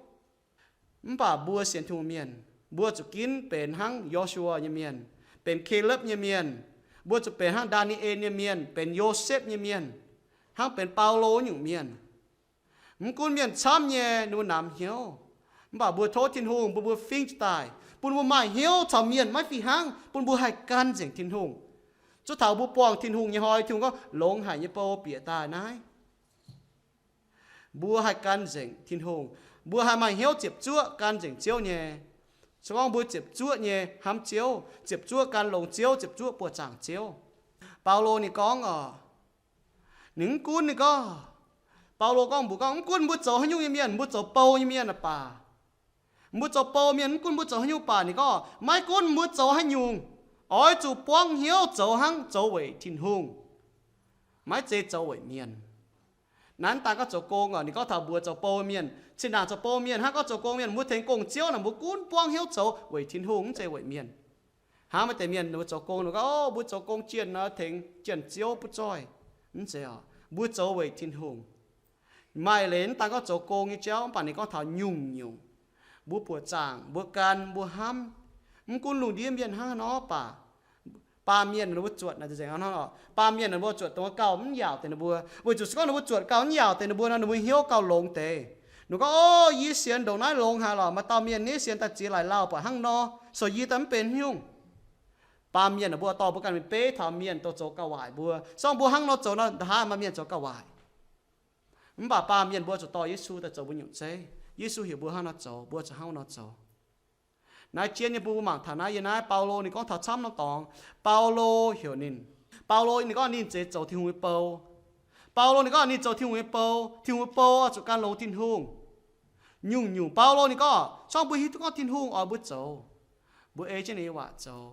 Mv baac mbuo sienx Tin-Hungh mienh, mbuo zuqc ginv benx hnangv Yo^su^waa nyei mienh, benx Kalepv nyei mienh. Mbuo zuqc benx hnangv Ndaa^ni^en nyei mienh, benx Yosepv nyei mienh, hnangv benx Baulo nyungc mienh. Mv gunv mienh camv nyei ninh mbuo namx hnyouv, mv baac mbuo tov Tin-Hungh bun mbuo fingx jiez daaih, bun mbuo maaih hnyouv caux mienh maiv fih hnangv, bun mbuo haih gan nzengc Tin-Hungh. Zuov taux mbuo buangh Tin-Hungh nyei hnoi, Tin-Hungh gorngv, longx haic nyei bou bieqc daaih naaiv. Mbuo haih gan nzengc Tin-Hungh. Mbuo haih maaih hnyouv ziepc zuoqv gan nzengc Ziouv nyei. Se gorngv mbuo ziepc zuoqv nyei hnamv Ziouv, ziepc zuoqv gan longx Ziouv, ziepc zuoqv buoqc zaangc Ziouv. Baulo ninh gorngv oc, ninh mv gunv ninh gorngv, Baulo gorngv mbuox gorngv, mv gunv mbuo zoux haaix nyungc nyei mienh, mbuo zoux bou nyei mienh baac, mbuo zoux bou mienh mv gunv mbuo zoux haaix nyungc baac, ninh gorngv, maiv gunv mbuo zoux haaix nyungc, oix zuqc buangv hnyouv zoux hnangv zoux weic Tin-Hungh, maiv zeiz zoux weic mienh. Naaiv dangh gorngv zoux gong oc, ninh gorngv taux mbuox zoux bou mienh, zinh ndaangc zoux bou mienh hnangv gorngv zoux gong mienh, mbuo tengx gong-ziouv naaic mbuo gunv buangv hnyouv zoux weic Tin-Hungh, mv zeiz weic mienh. Hnangv maaih deix mienh ninh mbuo zoux gong, ninh gorngv, o, mbuo zoux gong jienh nor tengx jienh ziouv butv zoih. Mv zeiz oc, mbuo zoux weic Tin-Hungh. Maaih leiz mv daan gorngv zoux gong nyei jauv, mv baac ninh gorngv taux nyungc-nyungc, mbuo buoqc zaangc, mbuo gan, mbuo hnamv, mv gunv lungh ndiev mienh hnangv haaix nor baac, baamh mienh ninh mbuo zuotc naaic nzengc hnangv nor, baamh mienh ninh mbuo zuotc dongh gauh mv yaauc deix ninh mbuo, weic zuqc se gorngv ninh mbuo zuotc gauh mv yaauc deix ninh mbuo nor, ninh mbuo hnyouv gauh longx deix. Ninh gorngv, o, yie sienx ndongc naaiv longx haic lorqc, maaih dauh mienh nyei sienx daaih ziex laaix lauh buatc hnangv nor, so yie daaih mv benx nyungc. Baamh mienh ninh mbuo dorh mbuo ganh mingh beiv taux mienh dongh zoux gauh waaic mbuo. Se gorngv mbuo hnangv nor zoux nor, ndongc haaix maaih mienh zoux gauh waaic. Mv baac baamh mienh mbuo zuqc dorh Yesu daaih zoux mbuo nyungc zeiv. Yesu heuc mbuo hnangv nor zoux, mbuo zuqc hnangv nor zoux. Naaiv jienv nyei bun mbuo mangc taux naaiv, yiem naaiv Baulo ninh gorngv taux camv norm dorngx. Baulo heuc ninh, Baulo ninh gorngv ninh zeiz zoux Tin-Hungh nyei bou. Baulo ninh gorngv ninh zoux Tin-Hungh nyei bou. Tin-Hungh nyei bou zuqc gan longx Tin-Hungh. Nyungc-nyungc Baulo ninh gorngv, se gorngv mbuo hiuv duqv gorngv Tin-Hungh oix mbuo zoux, mbuo ei jienv ninh nyei waac zoux,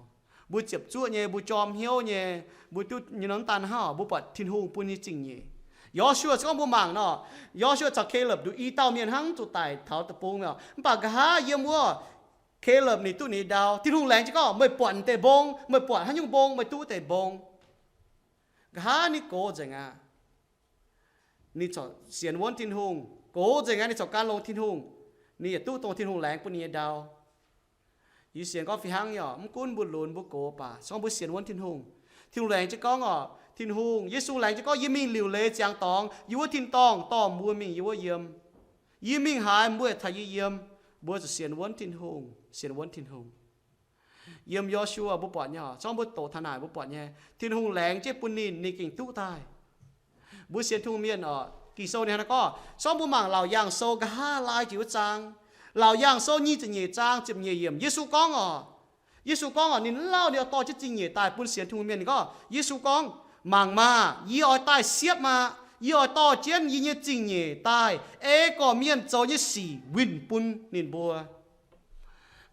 mbuo ziepc zuoqv nyei, mbuo jorm hnyouv nyei, mbuo duqv nyei nor, mv daan hnangv, mbuo buatc Tin-Hungh bun nyei zingh nyeic. Yo^su^waa, se gorngv mbuo mangc nor, Yo^su^waa caux Kalepv nduqc i dauh mienh hnangv zuqc daic taux deic-bung mi'aqv. Mv baac nqa'haav yiem wuov Kalepv ninh duqv ninh nyei ndau. Tin-Hungh laengz jienv gorngv, meih buatc deix mbong, meih buatc haaix nyungc mbong, meih duqv deix mbong. Nqa'haav ninh gox nzengc aqv. Ninh corc sienx wuonv Tin-Hungh, gox nzengc aqv, ninh corc gan longx Tin-Hungh. Ninh yietc duqv dongh Tin-Hungh laengz bun ninh nyei ndau. Yie sienx gorngv fih hnangv nyei oc, mv gunv mbuo lunx mbuo gox baac, se gorngv mbuo sienx wuonv Tin-Hungh, Tin-Hungh laengz jienv gorngv oc, Tin-Hungh, Yesu laengz jienv gorngv, yie mingh liuc leiz ziangx dorngx yiem wuov tin-dorngh dorh mbuo mingh yiem wuov yiem. Yie mingh haaix, mbuo caux yie yiem. Mbuo zuqc sienx wuonv Tin-Hungh, sienx wuonv Tin-Hungh. Yiem Yo^su^waa mbuo buatc nyei oc, se gorngv mbuo doqc taux naaic mbuo buatc nyei, Tin-Hungh laengz jienv bun ninh, ninh gengh duqv daaih. Mbuo sienx Tin-Hungh mienh oc, Ging-Sou ninh hnangv naaiv gorngv, se gorngv mbuo mangc Laauc Yaangh Sou nqa'haav laai jiex wuov zaang, Laauc Yaangh Sou nyic ziepc nyeic zaang ziepc nyeic yiemc, Yesu gorngv oc, Yesu gorngv oc, ninh lauh ninh oix dorh jienv zingh nyeic daaih bun sienx Tin-Hungh mienh. Ninh gorngv, Yesu gorngv, Mangc maah! Yie oix daaih siepv maah! Yie oix dorh jienv yie nyei zingh nyeic daaih, ei gorqv-mienh zoux nyei sic winh bun ninh mbuo.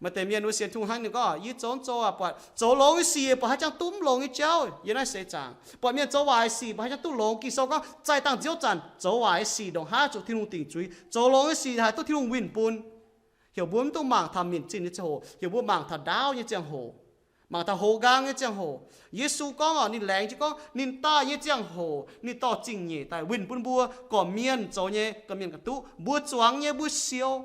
Maaih deix mienh wuov sienx Tin-Hungh hnangv ninh gorngv, Yie zoux zoux aac, buatc zoux longx nyei sic, buatc haaix jangx duqv mv longx nyei jauv yiem naaiv seix zaangc. Buatc mienh zoux waaic sic, buatc haaix jangx duqv longx. Ging-Sou gorngv, zaih dangh nziouv zanc zoux waaic sic ndongc haaix zuqc Tin-Hungh dingc zuiz. Zoux longx nyei sic haih duqv Tin-Hungh winh bun. Heuc mbuo mv dungx mangc taux minc zinh nyei ziangh hoc, heuc mbuo mangc taux ndaauv nyei ziangh hoc, mangc taux hoz nqaang nyei ziangh hoc. Yesu gorngv oc, ninh laengz jienv gorngv ninh daaih nyei ziangh hoc ninh dorh zingh nyeic daaih winh bun mbuo gorqv-mienh zoux nyei, gorqv-mienh ganh duqv, mbuo zuangx nyei mbuo siou.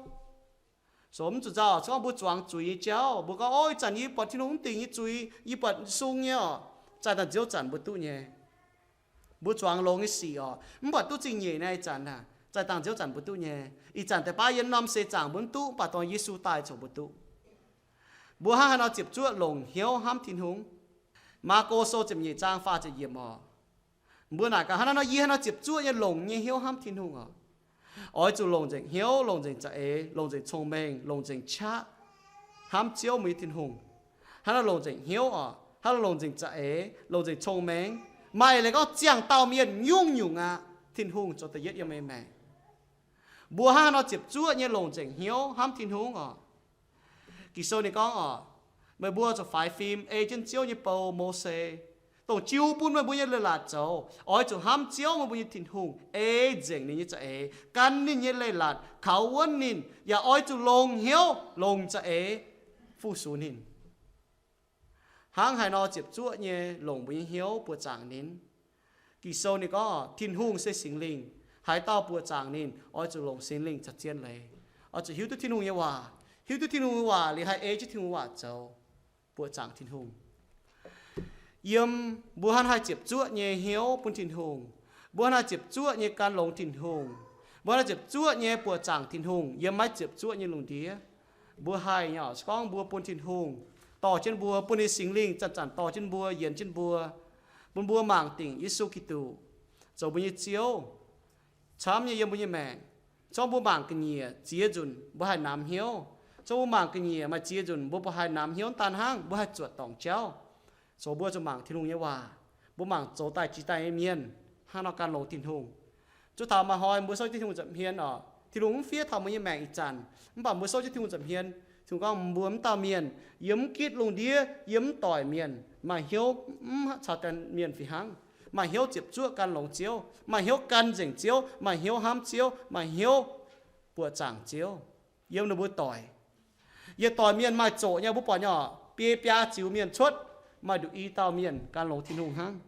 So mv zuqc nzauh se gorngv mbuo zuangx zuiz nyei jauv, mbuo gorngv, O, ih zanc yie buatc Tin-Hungh mv dingc nyei zuiz, yie buatc sung nyei oc. Zaih dangh nziouv zanc mbuo duqv nyei. Mbuo zuangx longx nyei sic oc, mv buatc duqv zingh nyeic naaiv ih zanc aah, zaih dangh nziouv zanc mbuo duqv nyei. Ih zanc deix baav yiem norm seix zaangc mbuo mv duqv, mv baac dongh Yesu daaih zoux mbuo duqv. Mbuo hnangv haaix nor ziepc zuoqv longc hnyouv hnamv Tin-Hungh? Maako Sou ziepc nyeic zaang faah ziepc yiemc oc. Mbuo naaic gaax, hnangv naaiv nor yie haaix nor ziepc zuoqv nyei longc nyei hnyouv hnamv Tin-Hungh oc? Oix zuqc longc nzengc hnyouv, longc nzengc za'eix, longc nzengc cong-mengh, longc nzengc qaqv hnamv Ziouv, mbuo nyei Tin-Hungh. Hnangv naaiv longc nzengc hnyouv oc, hnangv naaiv longc nzengc za'eix, longc nzengc cong-mengh. Maaih leiz gorngv ziangh dauh mienh nyungc-nyungc aqv, Tin-Hungh zoux da'yietv yiem meih maengc. Mbuo hnangv haaix nor ziepc zuoqv nyei longc nzengc hnyouv hnamv Tin-Hungh oc? Ging-Sou ninh gorngv oc, meih mbuo zuqc faix fim ei jienv Ziouv nyei bou, Mose, dongh jiu bun meih mbuo nyei leiz-latc zoux. Oix zuqc hnamv Ziouv, meih mbuo nyei Tin-Hungh, ei nzengc ninh nyei za'eix, gan ninh nyei leiz-latc, kaux wuonv ninh, yaac oix zuqc longc hnyouv, longc za'eix fu-sux ninh. Hnangv haaix nor ziepc zuoqv nyei longc mbuo nyei hnyouv buoqc zaangc ninh. Ging-Sou ninh gorngv, Tin-Hungh se Singx Lingh. Haaix dauh buoqc zaangc ninh, oix zuqc longc Singx Lingh caux zien leiz. Oix zuqc hiuv duqv Tin-Hungh nyei waac. Hiuv duqv Tin-Hungh nyei waac liuz haih ei jienv Tin-Hungh nyei waac zoux, buoqc zaangc Tin-Hungh. Yiem mbuo hnangv haih ziepc zuoqv nyei hnyouv bun Tin-Hungh, mbuo hnangv haih ziepc zuoqv nyei gan longx Tin-Hungh, mbuo hnangv haih ziepc zuoqv nyei buoqc zaangc Tin-Hungh yiem maiv ziepc zuoqv nyei lungh ndiev, mbuo haih nyei oc, se gorngv mbuo bun Tin-Hungh dorh jienv mbuo, bun ninh Singx Lingh zanc-zanc dorh jienv mbuo, yienx jienv mbuo, bun mbuo mangc dingc Yesu Giduc zoux mbuo nyei Ziouv, camv nyei yiem mbuo nyei maengc. Zorqv mbuo mangc ga'nyiec ziex nzunc mbuo haih namx hnyouv. Zorqv mbuo mangc ga'nyiec maaih ziex nzunc mbuo, mbuo haih namx hnyouv daaih hnangv, mbuo haih zuotc dorngc jauv. Zoux mbuo zuqc mangc Tin-Hungh nyei waac, mbuo mangc zoux daaih jiex daaih nyei mienh hnangv nor gan longx Tin-Hungh. Zuov taux maaih hnoi mbuo souv jienv Tin-Hungh nza'hmien oc, Tin-Hungh mv fiev taux mbuo nyei maengc ih zanc, mv baac mbuo souv jienv Tin-Hungh nza'hmien, Tin-Hungh gorngv mbuo mv dauh mienh yiem mv gitv lungh ndiev, yiem mv doic mienh maaih hnyouv mv caux daaih mienh fih hnangv, maaih hnyouv ziepc zuoqv gan longx Ziouv, maaih hnyouv gan nzengc Ziouv, maaih hnyouv hnamv Ziouv, maaih hnyouv buoqc zaangc Ziouv yiem ninh mbuo doic. Yietc doic mienh maaih zoqc nyei, mbuo buatc nyei oc, biei biaa ziux mienh cuotv maaih nduqc i dauh mienh gan longx Tin-Hungh hnangv.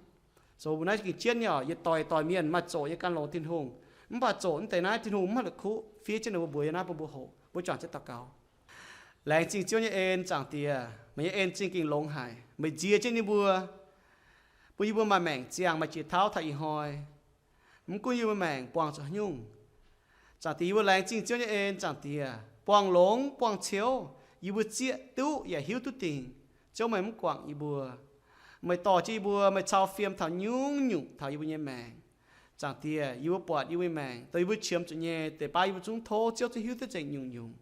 Zoux mbuo naaiv gengh jienv nyei oc, yietc doic doic mienh maaih zoqc nyei gan longx Tin-Hungh. Mv baac zoqc mv deix naaiv Tin-Hungh mv haih la'kuqv fiev jienv ninh mbuo mbuox yiem naaiv bun mbuo hoqc. Mbuo juangc jienv daux gaux. Laengz zingh Ziouv nyei en, Zaangc Diex, meih nyei en zingh gengh longx haic. Meih nzie jienv ninh mbuo, bun yie mbuo maaih maengc ziangh, maaih jiex tauv taux ih hnoi. Mv gunv yie mbuo maengc buangh zuqc haaix nyungc, Zaangc Diex, yie mbuo laengz zingh Ziouv nyei en, Zaangc Diex, buangh longx buangh ciouv, yie mbuo zieqv duqv yaac hiuv duqv dingc. Ziouv, meih mv guangc yie mbuo. Meih dorh jienv yie mbuo, meih cau fiem taux nyungc-nyungc taux yie mbuo nyei maengc. Zaangc Diex, yie mbuo buatc yie mbuo nyei maengc, dongh yie mbuo qiemx zuqc nyei deix baav yie mbuo zungv tov Ziouv zungv hiuv duqv nzengc nyungc-nyungc.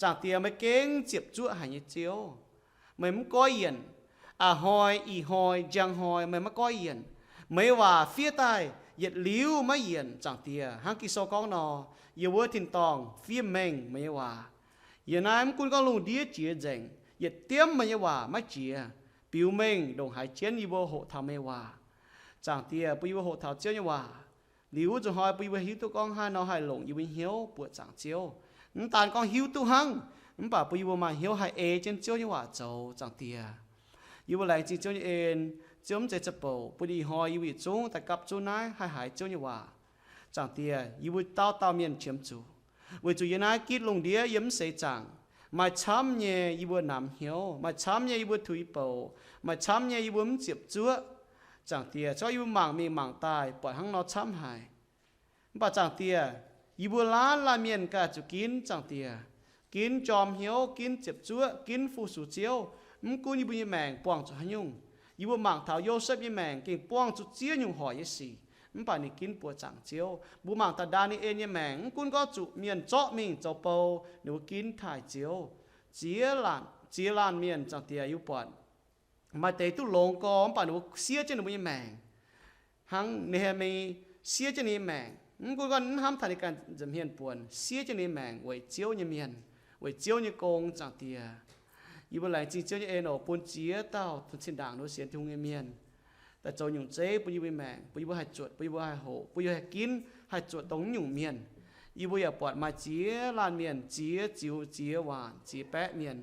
Zaangc Diex, meih gengh ziepc zuoqv haic nyei Ziouv. Meih mv goiv yienc. A'hnoi, ih hnoi, njang hnoi, meih maiv goiv yienc. Meih nyei waac fiev daaih yietc liuz maiv yienc, Zaangc Diex. Hnangv Ging-Sou gorngv nor, yiem wuov tin-dorngh fiev mengh meih nyei waac. Yiem naaiv mv gunv gorngv lungh ndiev jiex nzengc, yietc diemv meih nyei waac maiv jiex, biux mengh ndongc haaix jienv yie mbuo hoqc taux meih nyei waac. Zaangc Diex, bun yie mbuo hoqc taux Ziouv nyei waac liuz, wuov nzunc hnoi bun yie mbuo hiuv duqv gorngv haaix nor haih longc yie mbuo nyei hnyouv buoqc zaangc Ziouv. Mv daan gorngv hiuv duqv hnangv, mv baac bun yie mbuo maaih hnyouv haih ei jienv Ziouv nyei waac zoux, Zaangc Diex. Yie mbuo laengz zingh Ziouv nyei en. Ziouv, mv zeiz za'bouc bun ih hnoi yie mbuo yietc zungv daaih gapv zunv naaiv haih haiz Ziouv nyei waac. Zaangc Diex, yie mbuo dauh dauh mienh qiemx zuqc, weic zuqc yiem naaiv gitv lungh ndiev yiem mv seix zaangc, maaih camv nyei yie mbuo namx hnyouv, maaih camv nyei yie mbuo tuix bouc, maaih camv nyei yie mbuo mv ziepc zuoqv. Zaangc Diex, se gorngv yie mbuo mangc mingh mangc daaih buatc hnangv nor camv haic. Mv baac Zaangc Diex, yie mbuo laanh laanh mienh ganh zuqc ginv, Zaangc Diex, ginv jorm hnyouv, ginv ziepc zuoqv, ginv fu-sux Ziouv. Mv gunv yie mbuo nyei maengc buangh zuqc haaix nyungc, yie mbuo mangc taux Yosepv nyei maengc gengh buangh zuqc ziex nyungc hoic nyei sic, mv baac ninh ginv buoqc zaangc Ziouv. Mbuo mangc taux Ndaa^ni^en nyei maengc, mv gunv gorngv zuqc mienh zorqv mingh zoux bou, ninh mbuo ginv taaih Ziouv. Ziex laanh, ziex laanh mienh, Zaangc Diex, yie mbuo buatc maaih deix duqv longx gorx, mv baac ninh mbuo siev jienv ninh mbuo nyei maengc, hnangv Ne^haa^mi siev jienv ninh nyei maengc. Mv gunv gorngv mv hnamv taux ninh ganh nza'hmien buonc, siev jienv ninh nyei maengc weic Ziouv nyei mienh, weic Ziouv nyei gong, Zaangc Diex. Yie mbuo laengz zingh Ziouv nyei en oc, bun ziex dauh zinh ndaangc ninh mbuo sienx Tin-Hungh nyei mienh daaih zoux nyungc zeiv bun yie mbuo nyei maengc, bun yie mbuo haih zuotc, bun yie mbuo haih hoqc, bun yie mbuo haih ginv, haih zuotc dongh nyungc mienh. Yie mbuo yaac buatc maaih ziex laanh mienh, ziex ziux, ziex waanc, ziex baeqv mienh,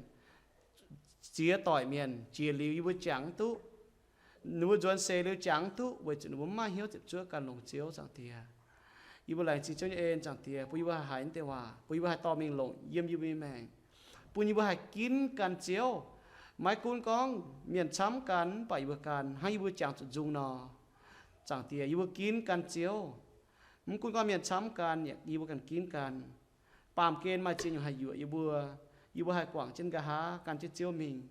ziex doic mienh, jiex liuz yie mbuo jangx mv duqv. Ninh mbuo nzuonx seix liuz jangx mv duqv weic zuqc ninh mbuo mv maaih hnyouv ziepc zuoqv gan longx Ziouv, Zaangc Diex. Yie mbuo laengz zingh Ziouv nyei en, Zaangc Diex, bun yie mbuo haih haiz naaiv deix waac, bun yie mbuo haih dorh mingh longc yiem yie mbuo nyei maengc, bun yie mbuo haih ginv gan Ziouv. Maiv gunv gorngv mienh camv gan, mv baac yie mbuo gan, hnangv yie mbuo jangx zuqc nzung nor. Zaangc Diex, yie mbuo ginv gan Ziouv. Mv gunv gorngv mienh camv gan, yie mbuo ganh ginv gan. Baamh gen maaih ziex nyungc haih yuoqc yie mbuo, yie mbuo haih guangc jienv nqa'haav gan jienv Ziouv mingh.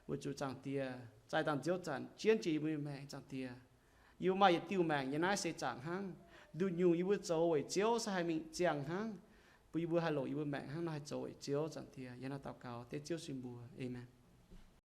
Weic zuqc Zaangc Diex, zaih dangh Ziouv zanc jienv jiex yie mbuo nyei maengc, Zaangc Diex. Yie mbuo maaih yietc diuh maengc yiem naaiv seix zaangc hnangv. Nduqc nyungc yie mbuo zoux weic Ziouv se haih mingh ziangh hnangv. Bun yie mbuo haih longc yie mbuo maengc hnangv nor haih zoux weic Ziouv, Zaangc Diex. Yie hnangv daux gaux dengv Ziouv sin mbuox. Aamen.